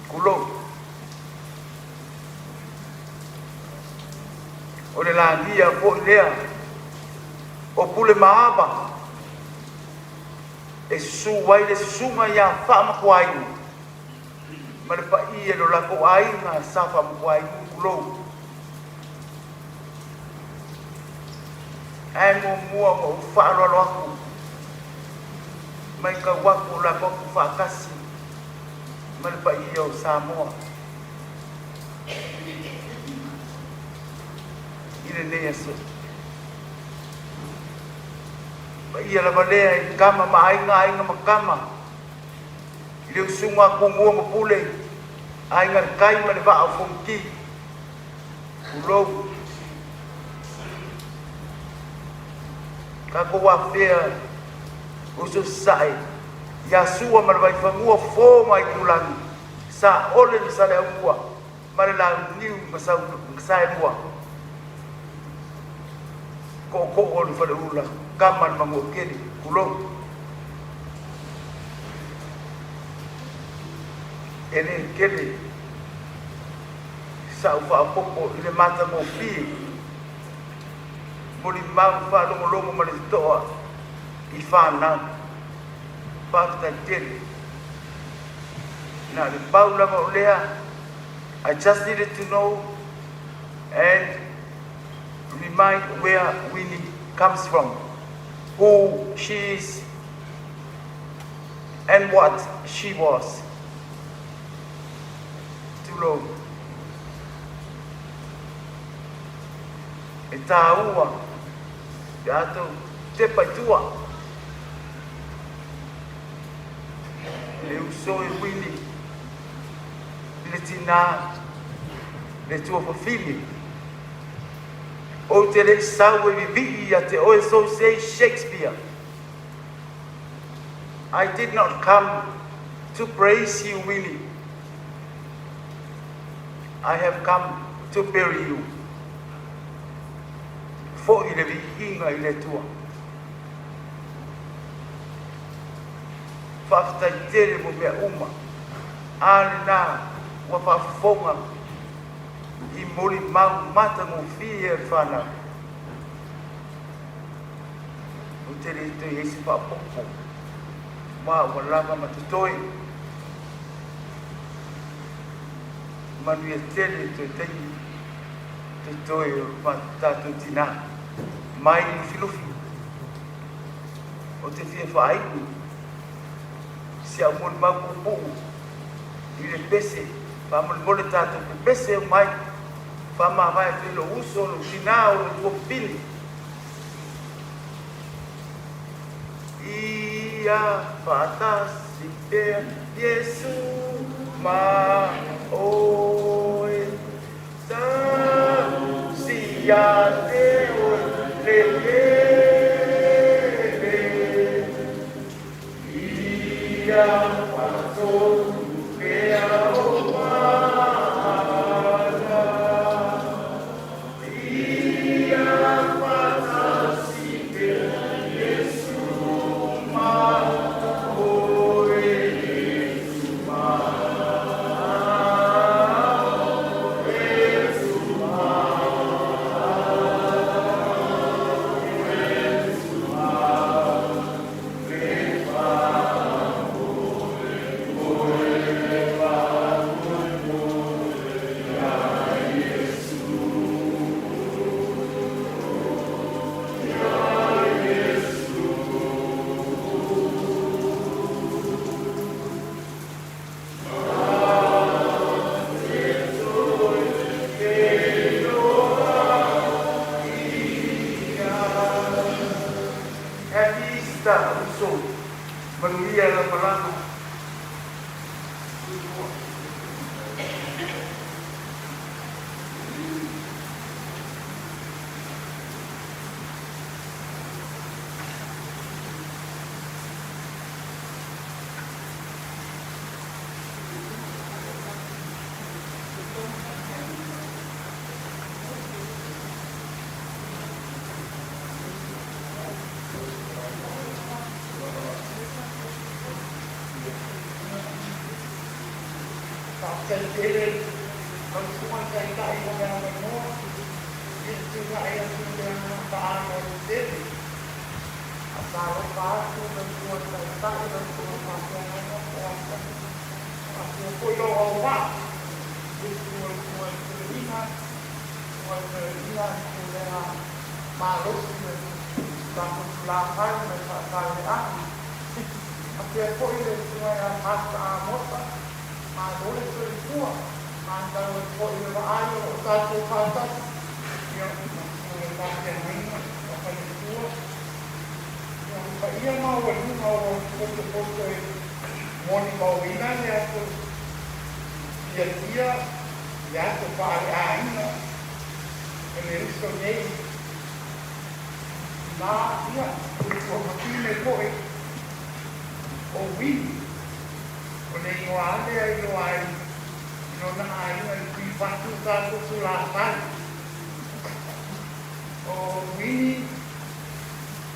Tulou. O le lagia foi lea o Pule Maava e susu ai le susuga ia Faamatuainu ma le paia i lo latou aiga sa Faamatuainu. Tulou. Ae muamua ona ou faaaloalo atu, matau atu o latou atu faatasi ma le paia o Samoa i lenei aso. Paia lava lea i Tama ma Aiga, Aiga ma Tama, i le usuga a Tumua ma Pule, Aiga i le Tai ma le Vaa o Fonoti. Tulou. Tatou afea uso sasae ia Sua ma le Vaifanua, Fofo ma Aitulagi, Saole ma Saleaaumua ma le Launiu ma Saelua, Tootoo o le Faleula, Tama le Manuatele. Tulou. E le tele sau faaopoopo i le matagofie molimau faalogologo ma le totoa i fanau. Faafetai tele. Na o le pau lava o lea, I just needed to know and remind where Winnie comes from, who she is, and what she was. Tulou. E tāua pe a tou tepa i tua. Le uso e Winnie i le tinā le tuafafine. Ou te le i sau e vivii ia te oe so says Shakespeare. I did not come to praise you, Winnie. I have come to bury you. Foi le viiga i le Atua. Faafetai tele mo mea uma. A lena ua faafofoga i molimau matagofie a le fanau. Ou te le toe i ai se faaopoopo ma ua lava ma totoe. Manuia tele toe taimi totoe o tatou tinā mai Lufilufi. Ou te fia faainu si au molimau puupuu i le pese, faamolemole tatou pepese mai. Faamavae atu i lou uso, lou tinā, o lou tuafafine. Ia faatasi pea Iesu ma oe. Tausi ia te oe le tele. Ia faatonu pea o mata. Ia faatasi pea Iesu ma oe. Iesu ma Happy Easter uso. Manuia lau malaga. Faafetai tele lau Susuga i le Taitai mo le avanoa i le tulai atu i le agaga faaaloalo tele. Faatalofa atu lau Susuga i le Taitai, lau Susuga i le Faafeagaiga po o Asa, faapea foi lou auvaa i le susu o le Susuga i le Toeaina, Susuga i le Toeaina i le Pulega Malosi o le tatou tulafale mai Faasaleleaga. Faapea foi le Susuga ia Pastor Amosa, malo le soifua, matau ai foi i le vaai o lo o tatou faatasi, ia ma le Susuga i le Faafeagaiga ma Faletua. Ia, le paia maualuga ua potopoto e molimauina le aso fiafia, le aso faaleaiga o le uso nei. Na, ia, o le tuafafine foi o Wini, o le igoa lava lea e iloa ai i lona aiga i Tuifatu tatou tulafale. O Wini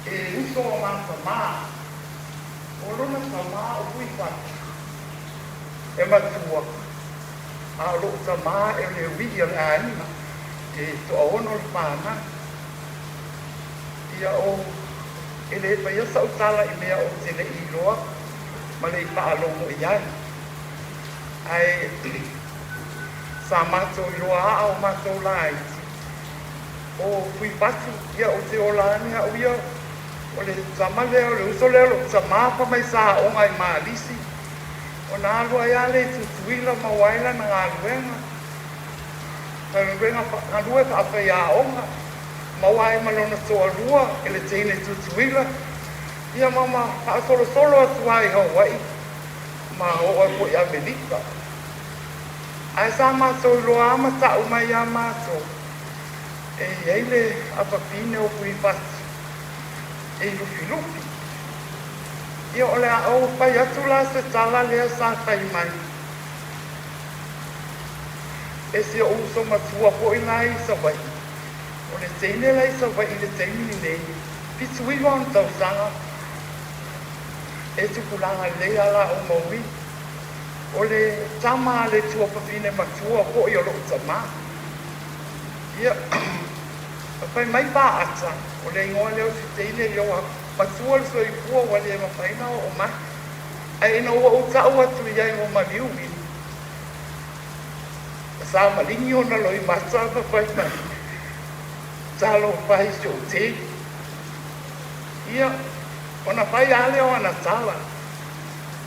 e uso o ma tamā, o lona tamā o Tuifatu e matua, a o lo'u tamā e le ui'i o le aiga, e toaono le fanau. Ia o, e le faia sa'u tala i mea ou te le'i iloa ma le i faalogo i ai. Ae sa matou iloa aa o matou laiti, o Fuifatu, ia ou te ola ane a'u ia, o le tama lea, o le uso lea o lo'u tamā fai mai sa aoga i Malisi, ona alu ai lava lea i Tutuila maua ai lana galuega, galuega, galue faafaiaoga, maua ai ma lona toalua e le teine Tutuila, ia ma ma faasolosolo atu lava i Hawaii ma oo ai foi i Amerika. Ae sa matou iloa lava ma ta'u mai iā matou e i ai le afafine o Fuifatu e i Lufilufi. Ia o le a ou fai atu la se tala lea sa fai mai e si o'u uso matua foi la i Savaii. O le teine la i Savaii i le taimi lenei, 79 ona tausaga, e tupulaga lelei a la ou mauī. O le tama a le tuafafine matua foi o lo'u tamā. Ia, fai mai Paata, o le igoa lea o si teine ia ua matua le soifua ua le mafai ona oo mai. Ae ina ua ou ta'u atu i ai ua maliu Wini, sa maligi ona loimata ma fai mai, Talofa i si ou teine. Ia, ona fai lava lea o ana tala,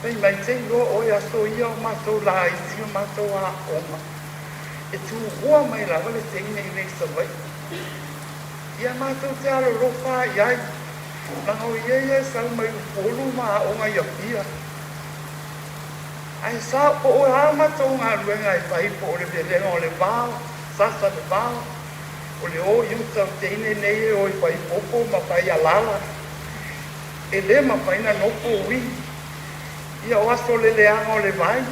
Fai mai te iloa oe aso ia o matou laiti o matou aoga. E tuua mai lava le teine iinei i Savaii. Ia matou te alolofa i ai, leaga o ia ia e sau mai Upolu ma aoga i Apia. Ae sa po o a matou galuega e fai po o le velega o le vao, sasa le vao, o le o i uta o teine nei e o e fai popo ma fai alala, e le mafai na nofo ui. Ia o aso o le leaga o le vai,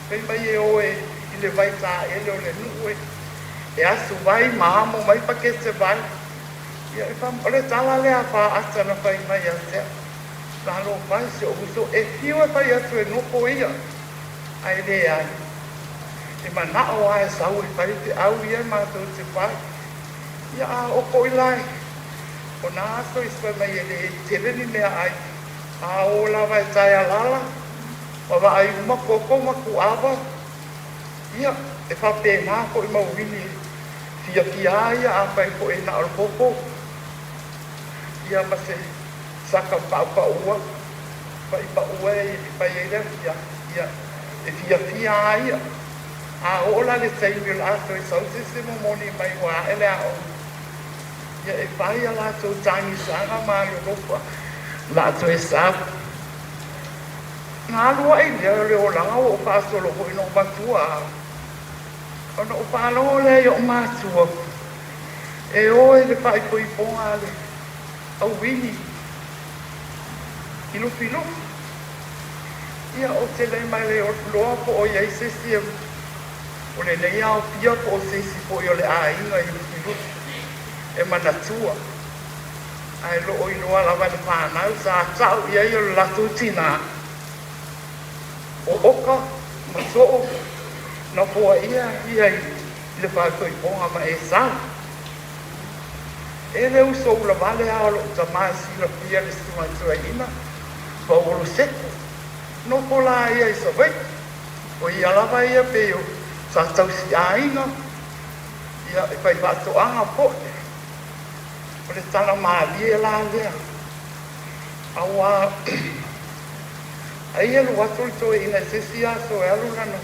fai mai e o e i le vai taele o le nuu e e asu vai ma amo mai pakete vai. Ia e fa, o le tala lea a faata na fai mai ia te au. Talofa e si ou uso, e fiu e fai atu e nofo ia, ae leai. E manao lava e sau e fai feau ia e matou te fai. Ia a oo foi la o nā aso i fai mai e le tele ni meaai, a o lava e tae alala, ma vaai uma koko ma kuava, ia, e faapena foi ma uili e fiafia lava ia afai foi e na o le koko, ia ma se saka paʻupaʻua, paʻipaʻua e fai ai le afiafi, ia, e fiafia lava ia. A oo la le taimi o le a toe sau se isi momoli mai ua ae le aoga, ia e fai a latou tagisaga ma alolofa o le a toe sau. Na alu ai lea o le olaga ua ou faasolo foi ina ou matua a, ona ou faalogo lea i o'u matua e o i le faaipoipoga a le auini i Lufilufi. Ia, ou te le mailoa po o i ai se isi o lenei aofia po o se isi foi o le aiga i Lufilufi e manatua, ae lo o iloa lava e le fanau sa tau i ai o le latou tinā, o Oka ma Soo, na foaia ia i le faatoipoga ma Esau. E le uso ulavale a o loʻu tama e silafia le susuga tuaiina Pauolo Seko. Nofo la ia i Savaii. O ia lava ia pei o sa tausi aiga, ia e fai faatoaga foi. O le tala malie la lea, auā ai alu atu le toeaina i se isi aso e alu lana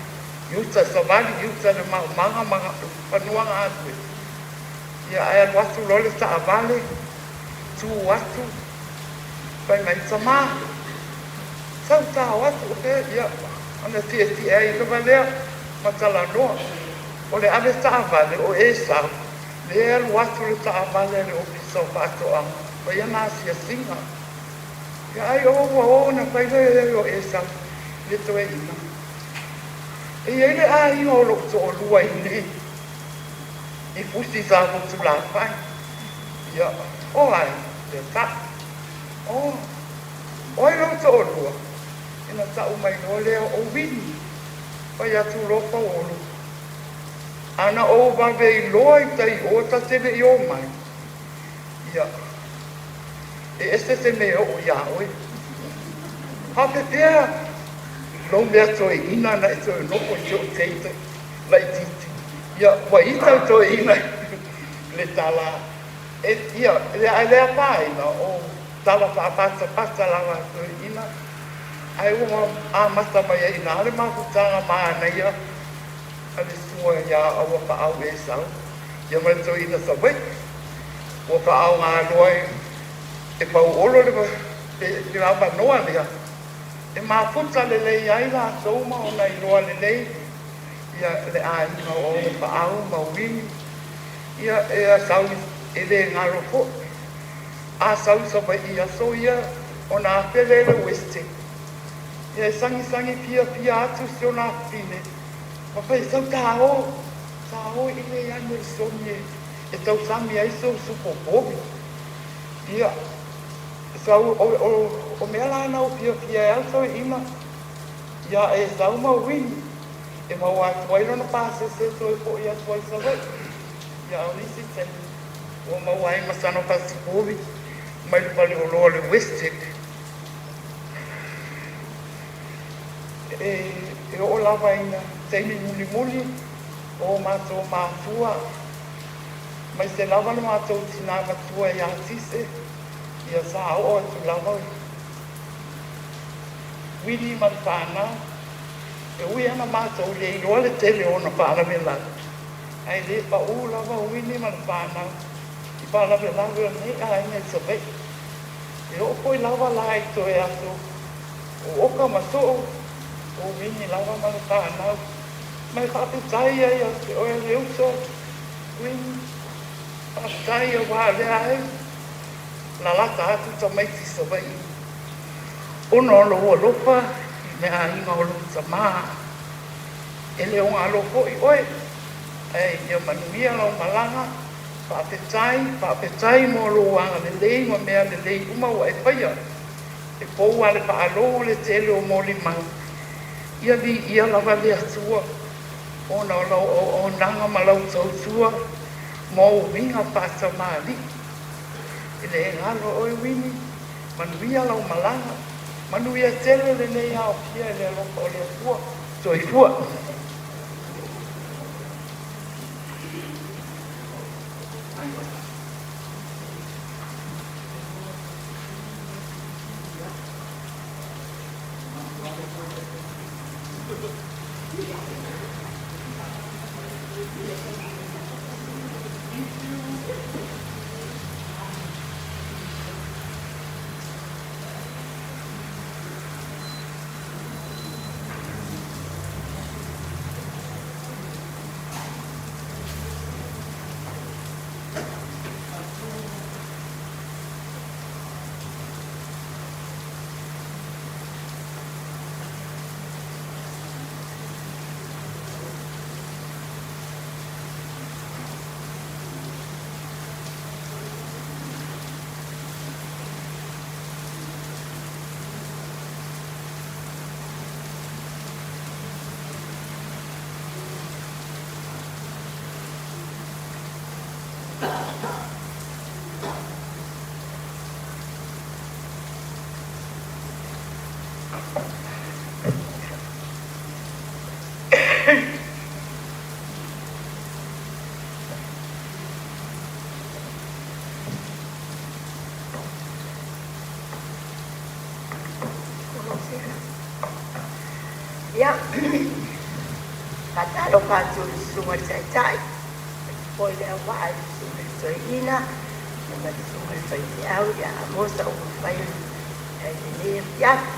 i uta e savali i uta i le maumaga ma fanua galue. Ia ae alu atu loa le taavale, tu atu, fai mai, Tama, sau tao atu o fea? Ia, ona tietie ai lava lea ma talanoa. O le ave taavale o Esau, lea e alu atu le taavale a le Ofisa o Faatoaga, fai ana asiasiga. Ia ai o ua o ona fai lea i ai o Esau i le toeaina. E i ai le aiga o lou toalua i inei. I fusi sa Motulafai. Ia, o ai, ia taʻu. O, o ai lou toalua? Ina taʻu mai loa lea o Wini. Fai atu loa Pauolo. Ana ou vave iloa i tai o ta te le i o mai. Ia, e ese se mea oʻu iā ʻoe. Faapefea lou mea toeaina na e toe nofo i si ou teite laitiiti. Ia, ua ita le toeaina i le tala e, ia, ae le afaina o tala faapatapata lava a toeaina, ae ua amata mai ai i ina le mafutaga manaia a le sua iā Auapaau Esau, ia ma le toeaina Savaii. Ua faaaoga loa e Pauolo le avanoa lea e mafuta lelei ai latou ma ona iloa lelei ia le aiga o Auapaau ma Uini, ia e sau e le galo foi. A sau i Savaii i aso ia ona afe lea i le Westec, ia e sagisagi fiafia atu si ona afafine ma fai sau ta o, ta o i le ane sogi e tausami ai sou supo povi. Ia, sau o mea la na ou fiafia ai a le toeaina iā Esau ma Wini e maua atu ai lona pasese e toe foʻi atu ai i Savaii. Ia a o nisi taimi ua maua ai ma sana pasipori mai le faleoloa o le Westec. E oo lava ina taimi mulimuli o matou matua, aemaise lava le matou tinā matua iā Tise, ia sa oo atu lava Wini ma le fanau. E ui ana matou le iloa le tele o ona faalavelave. Ae le paʻū lava o Wini ma le fanau i faalavelave o lenei aiga i Savaii. E oo foi lava la i toe aso o Oka ma Soo, o Wini lava ma le fanau. Ma e faafetai ai ia te oe le uso, Wini. Faafetai auā o lea e lalata atu tamaiti i Savaii ona o lou alofa i le aiga o lou tamā. E le o galo foi oe, ae ia manuia lau malaga. Faafetai, faafetai mo lou agalelei ma mea lelei uma ua e faia. E pou lava le faalogo le tele o molimau. Ia viia lava le Atua ona o lau auaunaga ma lau tautua ma ou uiga faatamalii. E le galo oe Wini, manuia lau malaga, manuia tele lenei aofia i le alofa o le Atua. Soifua. Ia, faatalofa atu i le Susuga i le Taitai, aemaise foi le auvaa i le Susuga i le Toeaina ma le Susuga i le Faifeau ia Amosa ua mafai ona i ai i lenei afiafi.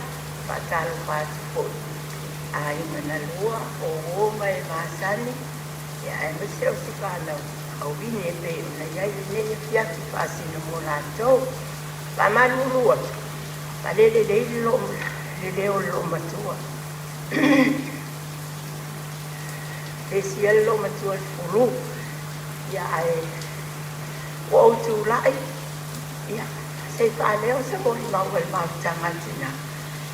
Faatalofa atu foi i aiga na lua o uo ma e masani, ia aemaise o si fanau a Wini e pei ona i ai lenei afiafi faasino mo latou. Faamalulu atu, faalelelei le loo le leo o le loomatua. Pesia le loomatua i le fulu, ia ae ua ou tulai, ia se i faaleo se molimau a le mafutaga a tina,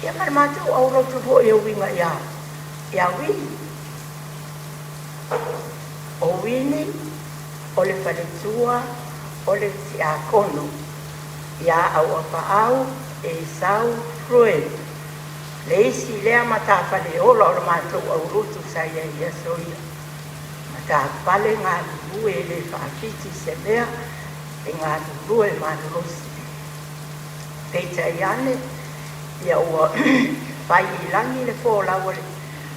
ia ma le matou aulotu foi e uiga ia ia Wini. O Wini o le faletua o le tiakono ia Auapaau Esau Freud, le isi lea matafaleola o le matou aulotu sa i ai i aso ia. Matafale galulue e le faafiti se mea e galulue malolosi. Peitai ane, ia ua fai i lagi le folau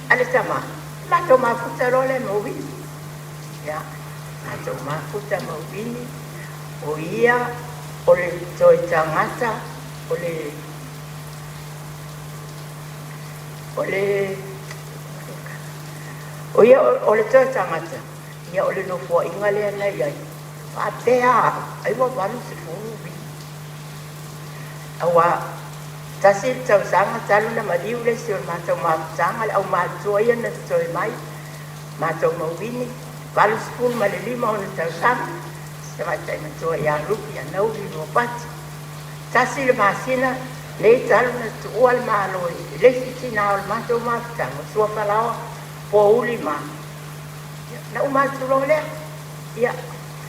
a le tama, matou mafuta loa lea ma Wini. Ia, matou mafuta ma Wini, o ia o le toe tagata o le o le o ia o le toe tagata, ia o le nofoaiga lea na i ai, faapea ai ua 80 Wini. Aua tasi le tausaga talu na maliu le isi o le matou mafutaga, le aumatutua ia na totoe mai, matou ma Wini, 85 ona tausaga, si tamaitai matua ia Lupi Anauli Ropati. Tasi le masina nei talu na tuua le Malo i le isi tinā o le matou mafutaga, o Suafalaoa Pouli ma. Ia, na uma atu loa lea. Ia,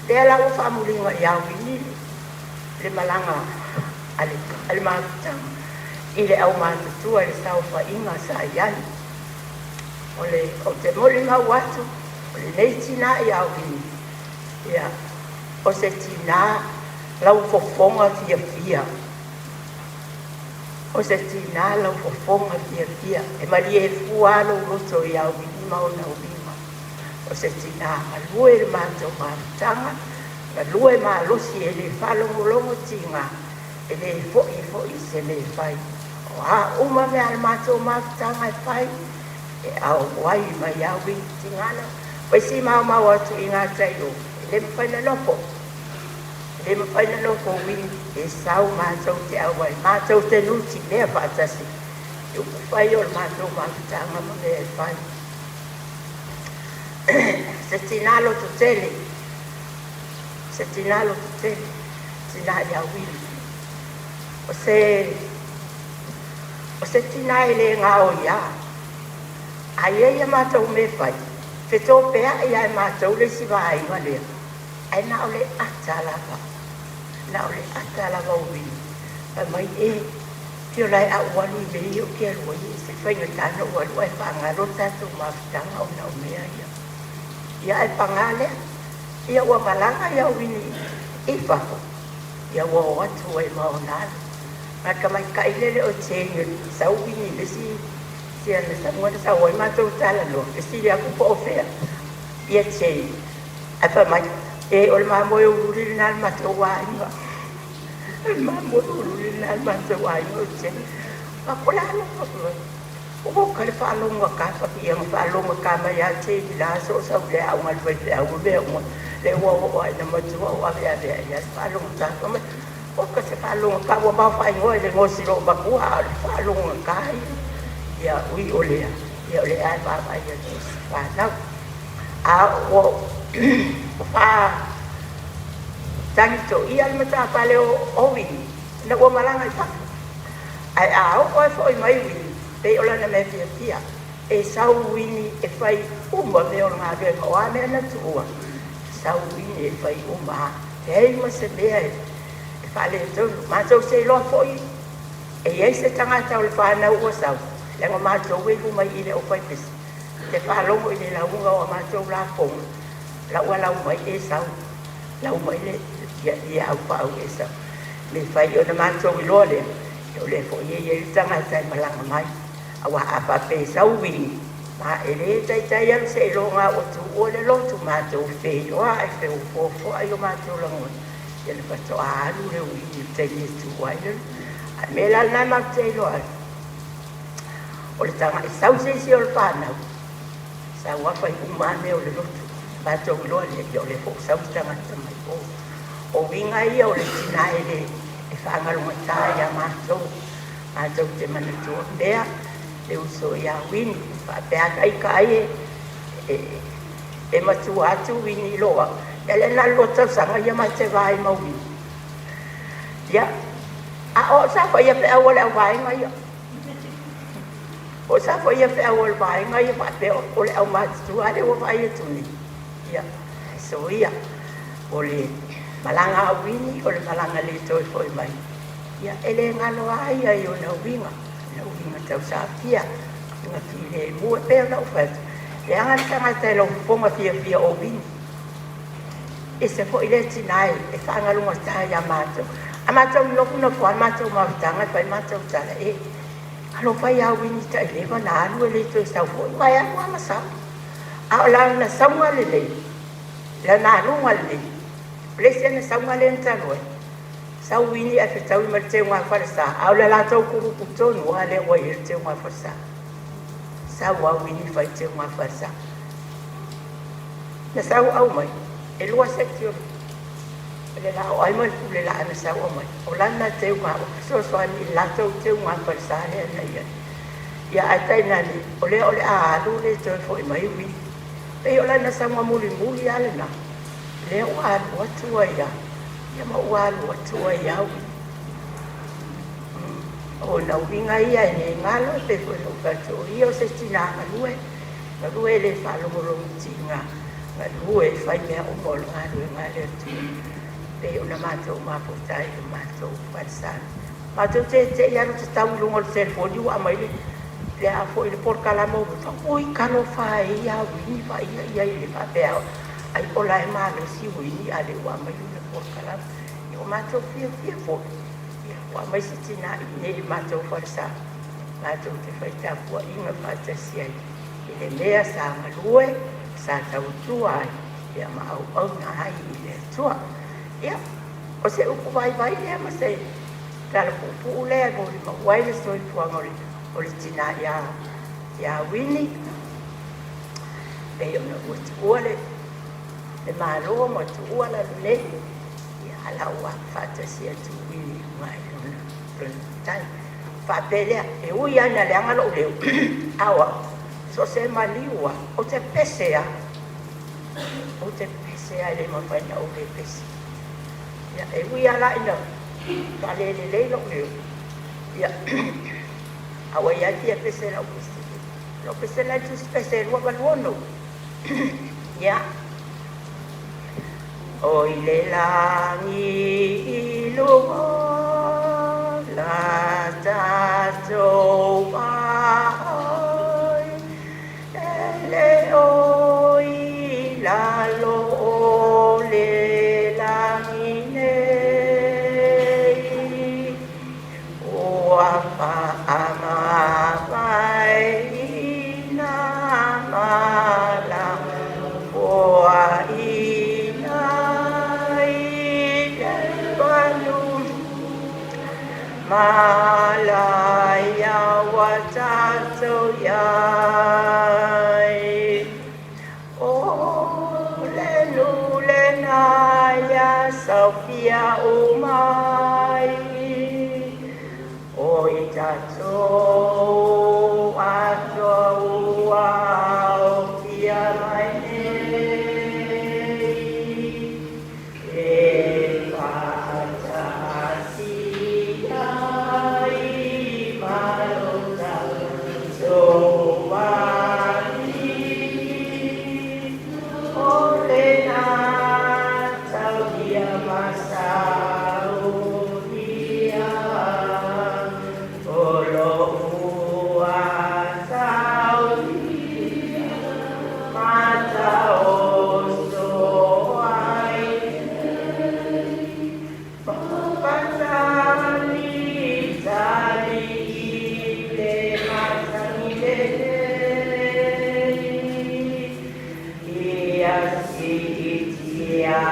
lea la ua faamuliga ia Wini le malaga a le, a le mafutaga i le aumatutua i le saofaiga sa i ai. O le, ou te molimau atu, o lenei tinā ia Wini, ia, o se tinā laufofoga fiafia. O se tinā laufofoga fiafia, e malie fua lou loto ia Wini ma ona uiga. O se tinā galue i le matou mafutaga, galue malosi e le faalogologo tiga, e le foi foi i se mea e fai. O a uma mea a le matou mafutaga e fai, e auai mai lava Wini Tigana. Isi maumau atu i gatai o, e le mafai ona nofo. E le mafai ona nofo Wini, e sau matou te auai, matou te nutimea faatasi i upufai o le matou mafutaga ma mea e fai. Se tinā loto tele, se tinā loto tele, tinā ia Wini. O se tinā e le gaoi. A i ai a matou mea fai, fetopeai ai matou le isi vaaiga lea, ae na o le ata lava, na o le ata lava o Wini. Fai mai e, fio lae au alu i mea ia o ke alu ai, se faigata na ou alu ai faagalo le tatou mafutaga ona o mea ia. Ia ae pagā lea, ia ua malaga ia Wini i fafo, ia ua o atu ai ma ona alu. Ma tamaitai lele o Jane sau Wini le si sia na sauga na sau ai matou talanoa, fesili atu po o fea ia Jane. Ae fai mai, e o le mamoe uliuli lena le matou aiga. O le mamoe uliuli lena le matou aiga o Jane. Ma ko le alofa. Ua ka le faalogo ka fa ia ma faalogo ka mai ia Jane la so sau le au ngal fai fe au mea uma. Le ua o ai na matua o ave ave ai le faalogo ka fa mai. O ka se faalogo ka ua mau faaigoa i le gosi lo makua a o le faalogo ka ia. Ia ui o lea, ia o le ae vaavaai atu i si fanau. A ua fa tagito ia le matafale o Wini, na ua malaga i fafo. Ae a oo ai foi mai Wini, pei o lana mea fiafia, e sau Wini e fai uma mea o le galuega o a mea na tuua, sau Wini e fai uma. Leai ma se mea e faaletonu. Matou se iloa foi e iai se tagata o le fanau ua sau, leaga matou e luma i le aufaipese. Te faalogo i le lauga o a matou lafoga, lau lau mai e sau, lau mai le ia, ia au paau e sau. Me fai ona matou iloa lea, o le foi e iai le tagata e malaga mai. Auā a faapea sau Wini, ma e le taitai alu se iloga ua tuua le lotu matou feiloai feufofoai o matou lagona. Ia na faatoa alu le Wini i le taimi e tu ai le. Ae mea la lena matou te iloa ai. O le taga e sau se isi o le fanau, sau a fai uma a mea o le lotu. Matou iloa lea, ia o le foi sau le tagata mai o. O uiga ia o le tinā e le e faagalogata ia matou. Matou te manatua pea le uso ia Wini, faapea ai ka ai e matua atu Wini i loa. Ia le na lua tausaga ia ma te vai ma Wini. Ia, a o sa fai ia feau o le au vaega ia. O sa fai ia feau o le vaega ia faapea o le au matutua le ua vaai atu nei. Ia, so ia, o le malaga a Wini, o le malaga le toe foi mai. Ia, e le galo ai ia i ona uiga, na uiga tausafia, uiga filemu e pei ona ou fai atu. Leaga le tagata e lau fofoga fiafia o Wini. E se foi le tinā e faagalogata ia matou. A matou nofonofo a matou mafutaga e fai matou tala e alofa ia Wini taileva na alu e le toe sau foi mai alu a ma sau. A o lana sauga lelei, lana aluga lelei, o le isi ana sauga lea na talu ai. Sau Wini ae fetaui ma le teuga falesa, a o le latou kulupu tonu a lea ua i ai le teuga falesa. Sau a Wini fai teuga falesa. Na sau au mai, e lua seti o le la o ai ma le pule la na sau au mai. O lana teuga o fesoasoani i latou teuga falesa lea na i ai. Ia ae tainane, o lea o le a alu le toe foi mai Wini. Pei o lana sauga mulimuli a lena, lea ua alu atu ai a, ia ma ua alu atu ai au. O na uiga ia e le galo e pei foi ona ou fai atu, o ia o se tinā galue, galue e le faalogologo tiga, galue e fai mea uma o le galuega a le Atua. Pei ona matou mafuta ai le matou falesa. Matou te te i alu tatau i luga o le telefoni ua aumai le a foi le polokalame o ui talofa e ia Wini faia ia i le faapea ai o la e malosi Wini a le ua aumai le polokalame. Ia o matou fiafia foi. Ia ua aumai se tinā i nei i matou falesa. Matou te fai tapuaiga faatasi ai. I le mea sa galue, Sa tautua ai ia ma auauna ai i le Atua. Ia, o se upu vaivai lea ma se tala puupuu lea e molimau ai le soifuaga o le tinā ia Wini, pei ona ua tuua le Malo ma tuua lalolei, ia a la ua faatasi atu Wini i luga i lona tai. Faapea lea, e ui lava ina leaga lou leo, a o au, so o se maliu lava, ou te pese lava, ou te pese lava, e le mafai ona ou le pese. Ia, e ui lava la ina faalelelei lou leo, ia, a ua i ai fia pese lau pese, lau pese la i le tusi pese e 286. Ia, o i le lagi i luga la tatou ai, e le o i lalo o le lagi nei, ua fa'amavae i nā mala foaina i le manu malaia ua tatou i ai. O le nuu lenā ia saofia uma ai, o i tatou atoa ua aofia mai nei, e fa'atasi ai ma lo tatou Alii, o lena taulia masaunia, o lo ua taulia mataoto ai Patalitali i le matagi lelei, ia siitia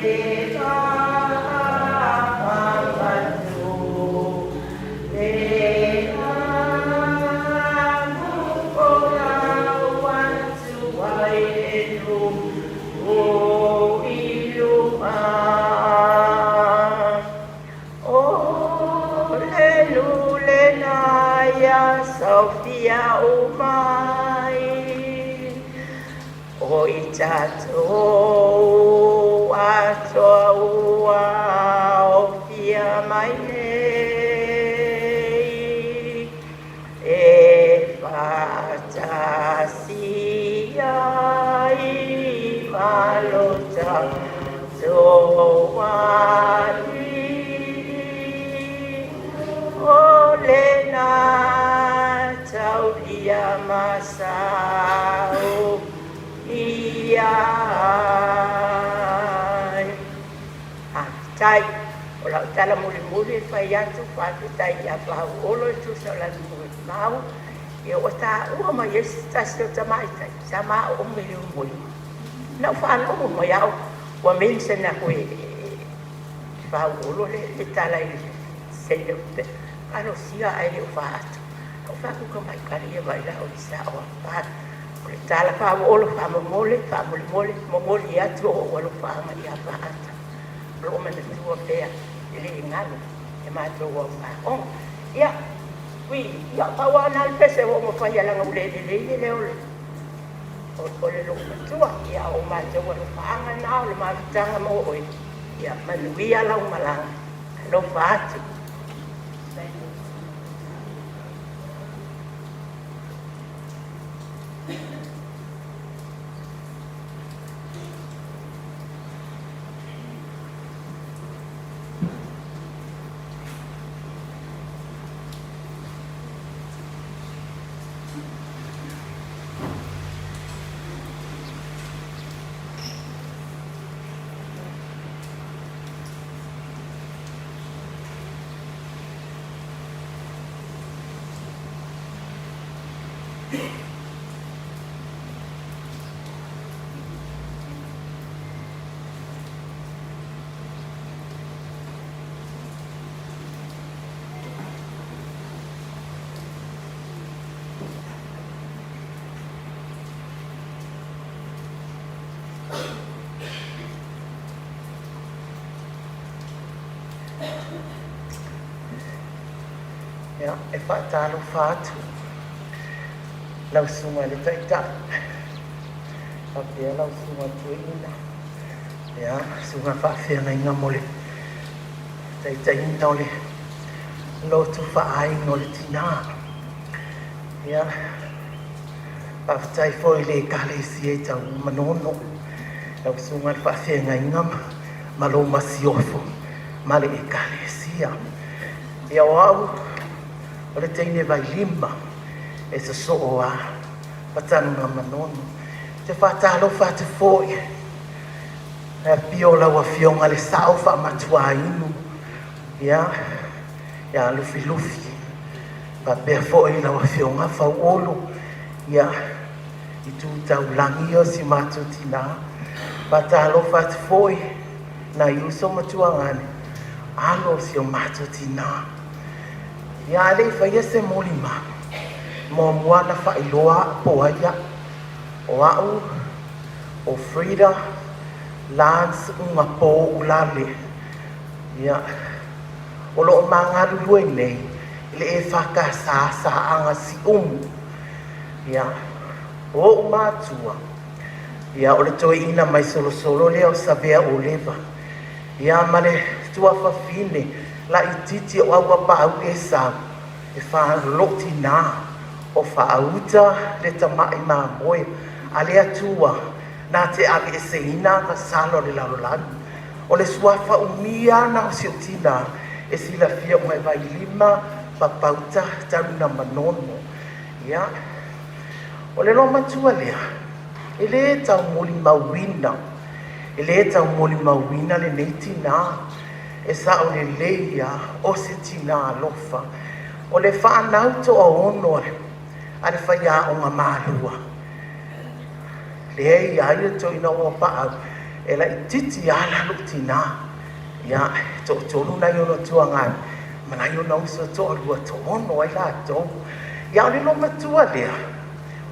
le vaa papatu, lena folau atu ai le nuu i luma. O le nuu lenā ia saofia uma ai, o i tatou atoa ua aofia mai nei, e fa'atasi ai ma lo tatou Alii, o lena taulia masaunia ai. Faafetai. O lau tala mulimuli e fai atu, faafetai ia Fauolo e tusa o lana molimau, ia ua taua mai ai se tasi o tamaitai sa maooga i le moe. Na ou faalogo mai au ua mention aku e Fauolo le tala i le kalosia ae le o faatu. Ou fai atu ka mai kale ia vai la o le sao a pa. O le tala Fauolo faamomole, faamolemole, momoli atu o ou alofaaga ia Faata. O loo manatua pea e le galo e matou augaoga. Ia, ui, ia pau lava na le pese ua ou mafai leaga ua le lelei le leo o le loomatua. Ia o matou alofaaga na o le mafutaga mo oe. Ia manuia lau malaga. Alofa atu. Ia, e faatalofa atu lau susuga i le Taitai, faapea lau susuga Toeaina, ia, susuga faafeagaiga mo le taitaiina o le lotu faaaiga o le tina. Ia, faafetai foi i le Ekalesia i Taua Manono, lau susuga i le faafeagaiga ma lou masiofo ma le Ekalesia. Ia, o au o le teine vailima e sosoo a Patanuga Manono. Te faatalofa atu foi le afio o lau afioga le sao faamatuainu, ia, ia Lufilufi, faapea foi lau afioga Fauolo, ia, i tu taulagi o si matou tinā. Faatalofa atu foi nai uso ma tuagane, alo o si o matou tinā. Ia, a le i faia se molimau, muamua na faailoa au po o ai au. O au o Frida Lance Ugapo Ulale. Ia, o lo o magalulue nei i le EFKS Saaga Siumu. Ia, o ou matua, ia, o le toeaina mai Solosolo lea o Savea Oleva, ia, ma le tuafafine laitiiti o Auapaau Esau, e lou tinā o Faauta le tamai mamoe a le Atua na te aveeseina agasala o le lalolagi. O le suafa umia na o si ou tinā e silafia uma e Vailima, Papauta, Taluga Manono. Ia, o le loomatua lea, e lē taumolimauina, e lē taumolimauina lenei tinā, e sao lelei ia o se tinā alofa. O le whānau toaono a le whaiaoga malua. Lea ia ia toeaina o Auapaau e laitiiti lava la lou tinā. Ia, e toatolu nai ona tuagane ma nai ona uso e toalua, toaono ai latou. Ia, o le loomatua lea,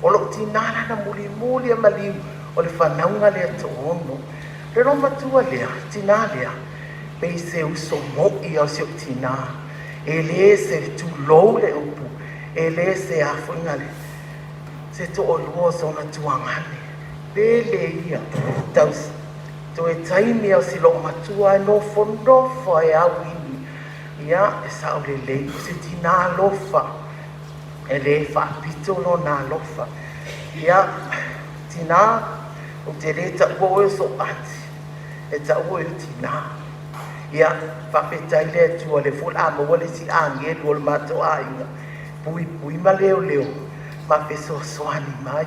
o lou tinā lana mulimuli e maliu o le fanauga lea toaono. Le loomatua lea, tinā lea, pei se uso mo'i o si ou tinā. E lē se tulou le upu, e lē se afoiga le se toalua o sona tuagane. Pele ia, taus, toe taimi o si loomatua e nofonofo e auini. Ia, e sao lelei, o se tinā alofa, e lē faapito lona alofa. Ia, tinā, ou te lē taua oe o so'u aunty, e taua oe o tinā. Ia, faafetai le Atua lea foi o le a maua le isi agelu o le matou aiga, puipui ma leoleo ma fesoasoani mai.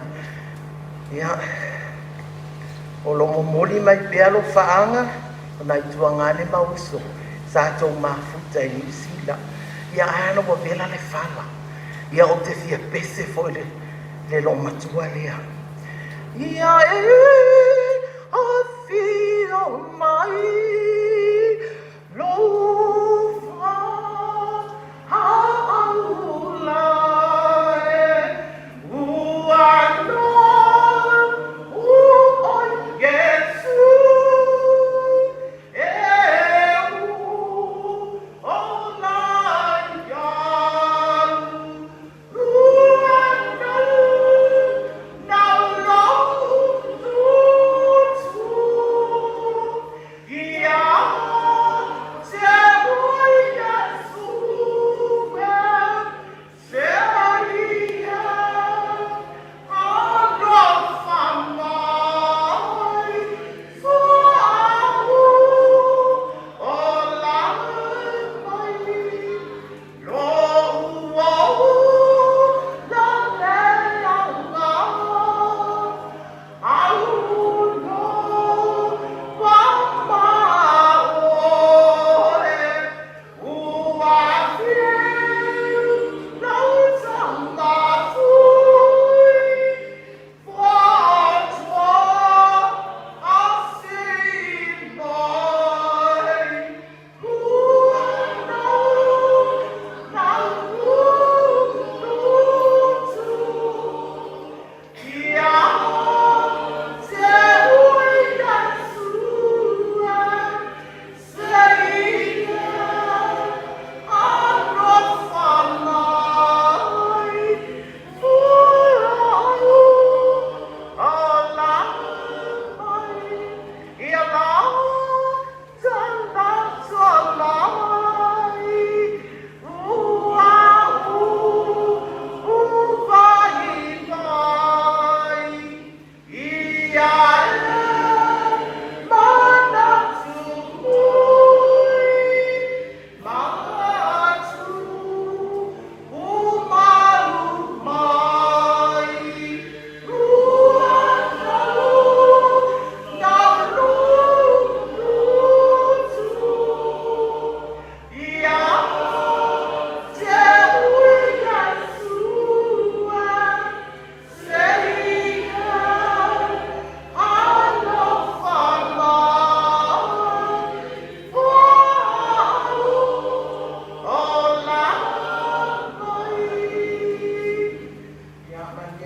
Ia, o lo momoli mai pea alofaaga o nai tuagane ma uso sa tou mafuta i Niu Sila. Ia, ae ana ua vela le fala. Ia, ou te fia pese foi le le loomatua lea. Ia e afio mai lou faaula e ua nou o Iesu e ola iaʻu ua nou nau lou tutu ia.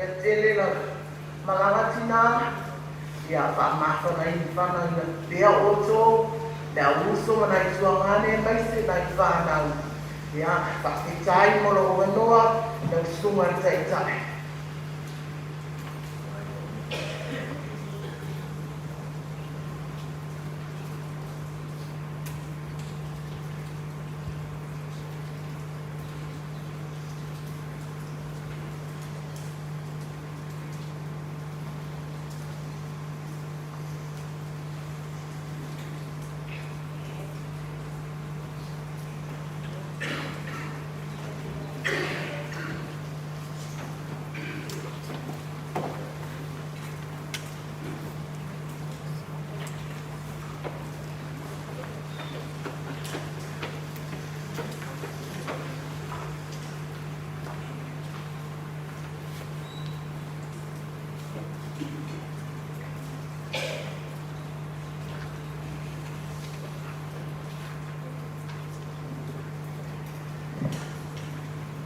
Ia tele la malaga tinā, ia faamafanaina pea outou, le au uso ma nai tuagane aemaise nai fanau. Ia, faafetai mo lou avanoa lau susuga i le Taitai.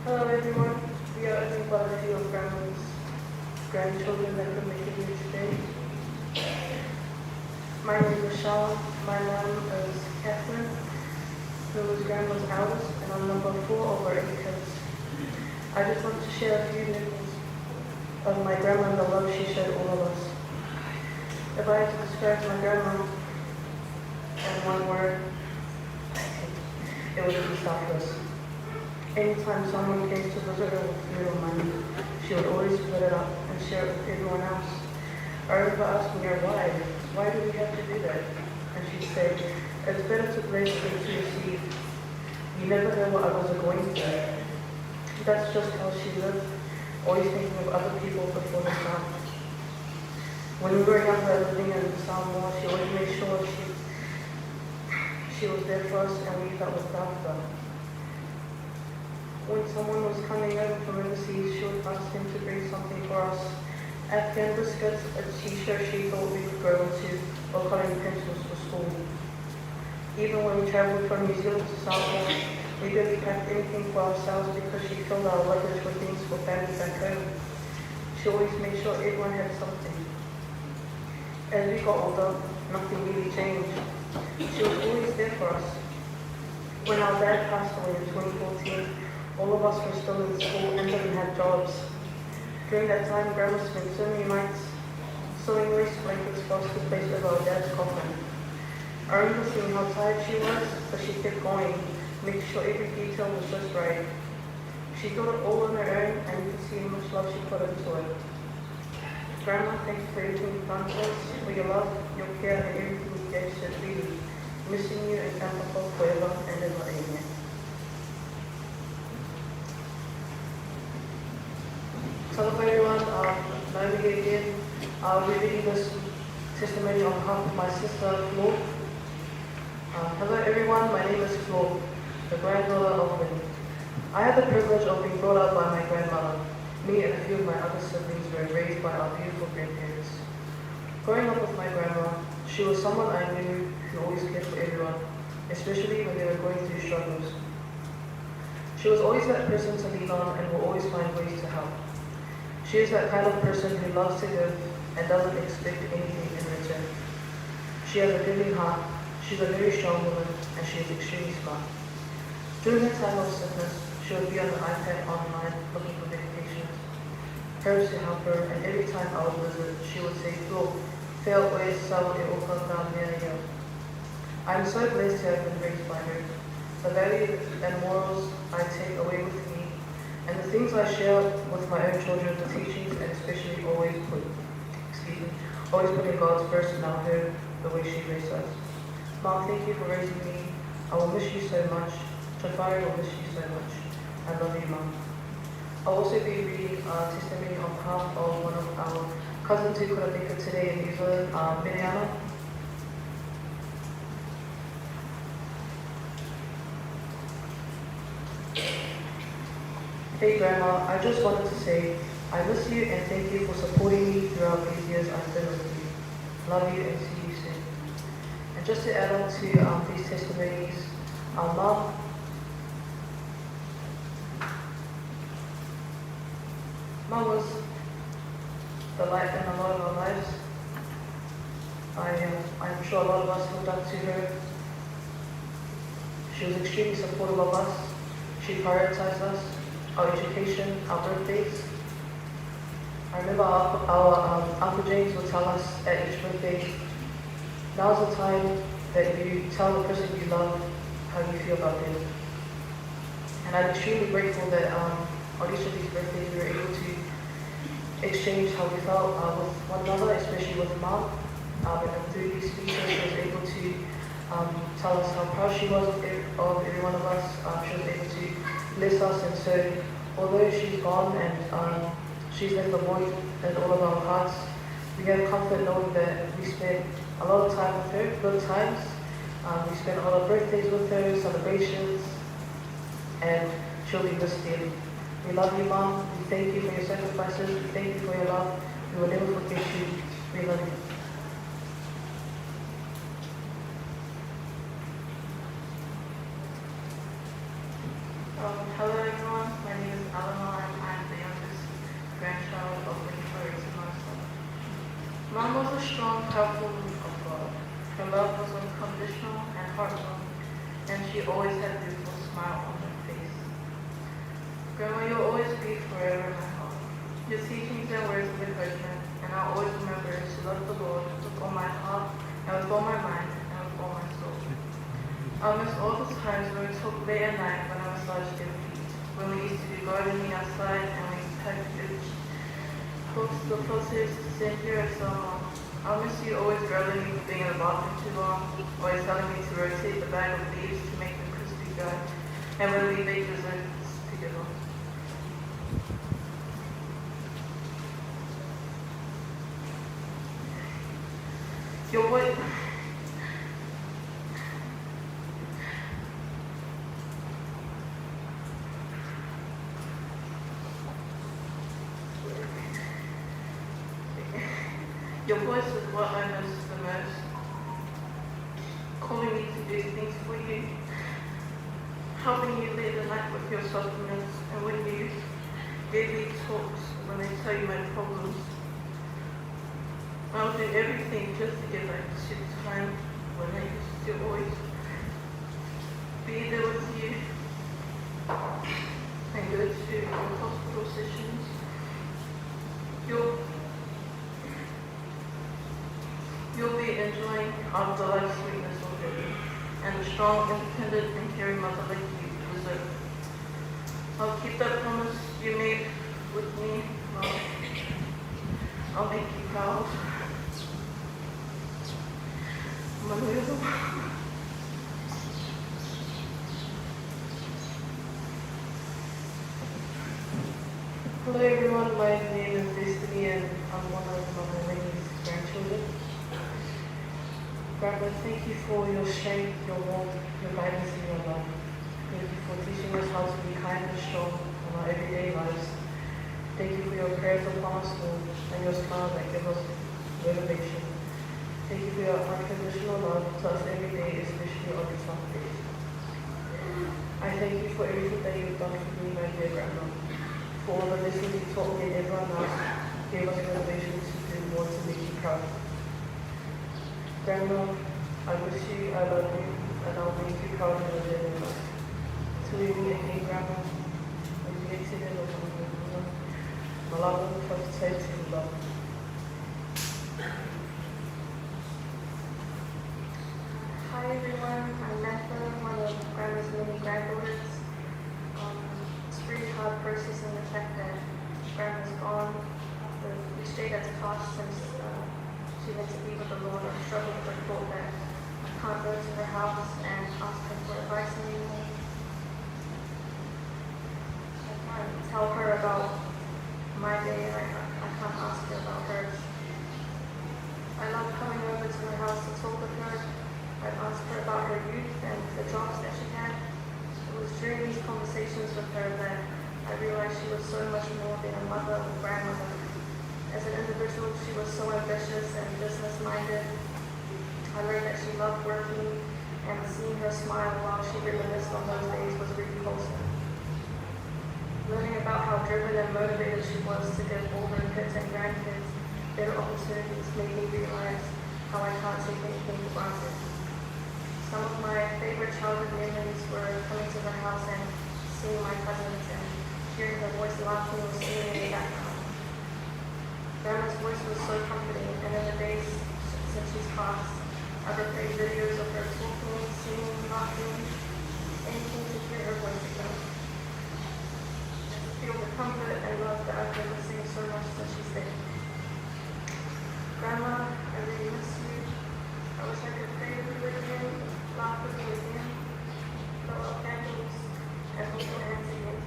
Hello everyone, we are only but a few of grandma's grandchildren that could make it here today. My name is Michelle, my mom is Catherine, who was grandma's eldest, and I'm number 4 over 8 kids. I just want to share a few memories of my grandma and the love she showed all of us. If I had to describe my grandma in one word, it would be selfless. Anytime someone came to visit her with food or money, she would always split it up and share it with everyone else. I remember asking her why. Why do we have to do that? And she'd say, it's better to bless than to receive. You never know what others are going through. That's just how she lived, always thinking of other people before herself. When we were younger, living in Samoa, she always made sure she was there for us and we felt looked after. When someone was coming over from overseas, she would ask them to bring something for us. Afghan biscuits, a t-shirt she thought we could grow into, or coloring pencils for school. Even when we traveled from New Zealand to Samoa, we didn't pack anything for ourselves because she filled our luggage with things for family back home. She always made sure everyone had something. As we got older, nothing really changed. She was always there for us. When our dad passed away in 2014, all of us were still in school and didn't have jobs. During that time, Grandma spent so many nights sewing lace blankets for us to place over our dad's coffin. I remember seeing how tired she was, but she kept going, making sure every detail was just right. She did it all on her own, and you could see how much love she put into it. Grandma, thank you for everything you've done for us, for your love, your care, and everything you gave so freely. Missing you and Amplify forever and ever, amen. Hello everyone, Naomi here again. I'll be reading this testimony on behalf of my sister, Flo. Hello everyone, my name is Flo, the granddaughter of Winnie. I had the privilege of being brought up by my grandmother. Me and a few of my other siblings were raised by our beautiful grandparents. Growing up with my grandma, she was someone I knew who always cared for everyone, especially when they were going through struggles. She was always that person to lean on and will always find ways to help. She is that kind of person who loves to give and doesn't expect anything in return. She has a giving heart, she's a very strong woman, and she is extremely smart. During her time of sickness, she would be on the iPad online looking for medications, herbs to help her, and every time I would visit, she would say, Flo, fea oe sau e oka ka mea ia. I am so blessed to have been raised by her. The values and morals I take away with me, and the things I share with my own children, the teachings, and especially always put, excuse me, always putting God's first in our home, the way she raised us. Mom, thank you for raising me. I will miss you so much. Jafari will miss you so much. I love you, Mom. I'll also be reading a testimony on behalf of one of our cousins who couldn't make it today in New Zealand, Miriana. Hey Grandma, I just wanted to say I miss you and thank you for supporting me throughout these years I've been with you. Love you and see you soon. And just to add on to these testimonies, our mom was the light in a lot of our lives. I am I'm sure a lot of us looked up to her. She was extremely supportive of us. She prioritized us, our education, our birthdays. I remember our, our um, Uncle James would tell us at each birthday, now's the time that you tell the person you love how you feel about them. And I'm extremely grateful that um, on each of these birthdays we were able to exchange how we felt uh, with one another, especially with mom. Um, and through these speeches, she was able to um, tell us how proud she was of every, of every one of us. Um, she was able to bless us. And so, although she's gone and um, she's left a void in all of our hearts, we have comfort knowing that we spent a lot of time with her, good times. Um, we spent a lot of birthdays with her, celebrations, and she'll be missed dearly. We love you, Mom. We thank you for your sacrifices. We thank you for your love. We will never forget you. We love you. Um, hello everyone, my name is Eleanor and I'm the youngest grandchild of Winifred Master. Mom was a strong, powerful woman of God. Her love was unconditional and heartfelt, and she always had a beautiful smile on her face. Grandma, you'll always be forever in my heart. Your teachings and words of encouragement, and I'll always remember to love the Lord with all my heart and with all my mind and with all my soul. I miss all the times when we talked late at night when I massaged your feet, when we used to do gardening outside and we packaged books the photos to send here at Selma. I miss you always growling me for being in the bathroom too long, always telling me to rotate the bag of leaves to make them crispy dry, and when we bake desserts together. Your voice, your voice is what I miss the most. Calling me to do things for you, helping you late at night with your supplements, and when you gave me talks when I tell you my problems. I'll do everything just to get back to the time when I used to always be there with you and go to your hospital sessions. You'll, you'll be enjoying afterlife sweetness already, and a strong, independent, and caring mother like you deserve. I'll keep that promise you made with me, Mom. I'll make you proud. Manuel. Hello everyone, my name is Destiny and I'm one of Mama Lainey's grandchildren. Grandma, thank you for your strength, your warmth, your guidance and your love. Thank you for teaching us how to be kind and strong in our everyday lives. Thank you for your prayers upon us all and your smile that gives us motivation. Thank you for your unconditional love to us every day, especially on your tough days. I thank you for everything that you've done for me, my dear grandma. For all the lessons you taught me and everyone else gave us motivation to do more to make you proud. Grandma, I wish you, I love you, and I'll make you proud in your day in life. Till we meet again, Grandma. Hi everyone, I'm Netha, one of Grandma's many granddaughters. Um, it's really hard processing the fact that Grandma's gone. After each day that's passed since uh, she went to be with the Lord, I've struggled with the thought that I can't go to her house and ask her for advice anymore. I can't tell her about my day and I, I can't ask her about hers. I love coming over to her house to talk with her. I'd ask her about her youth and the jobs that she had. It was during these conversations with her that I realized she was so much more than a mother or grandmother. As an individual, she was so ambitious and business-minded. I learned that she loved working, and seeing her smile while she reminisced on those days was really wholesome. Learning about how driven and motivated she was to give all her kids and grandkids better opportunities made me realize how I can't take anything for granted. Some of my favorite childhood memories were coming to her house and seeing my cousins and hearing her voice laughing or singing in the background. Grandma's voice was so comforting, and in the days since she's passed, I've replayed videos of her talking, singing, laughing, anything to hear her voice again. And to feel the comfort and love that I've been missing so much since she's dead. Grandma, I really miss you. I wish I could pray with you again, laugh with you again, blow out candles, and hold your hands again.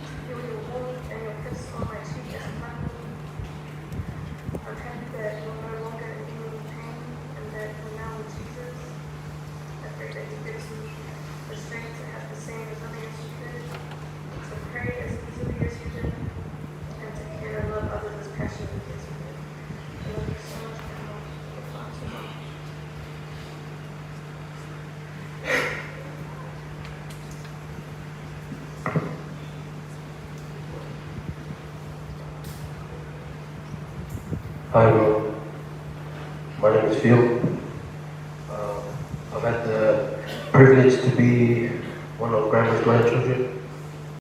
To feel your warmth and your kiss on my cheek as you hug me. I'm happy that you're no longer in any pain and that you're now with Jesus. I pray that He gives you the strength to have the same resilience you did, to pray as easily as you did, and to care and love others as passionately as you did. I love you so much, Grandma. Fatima. Hi everyone, my name is Phil. I've had the privilege to be one of Grandma's grandchildren.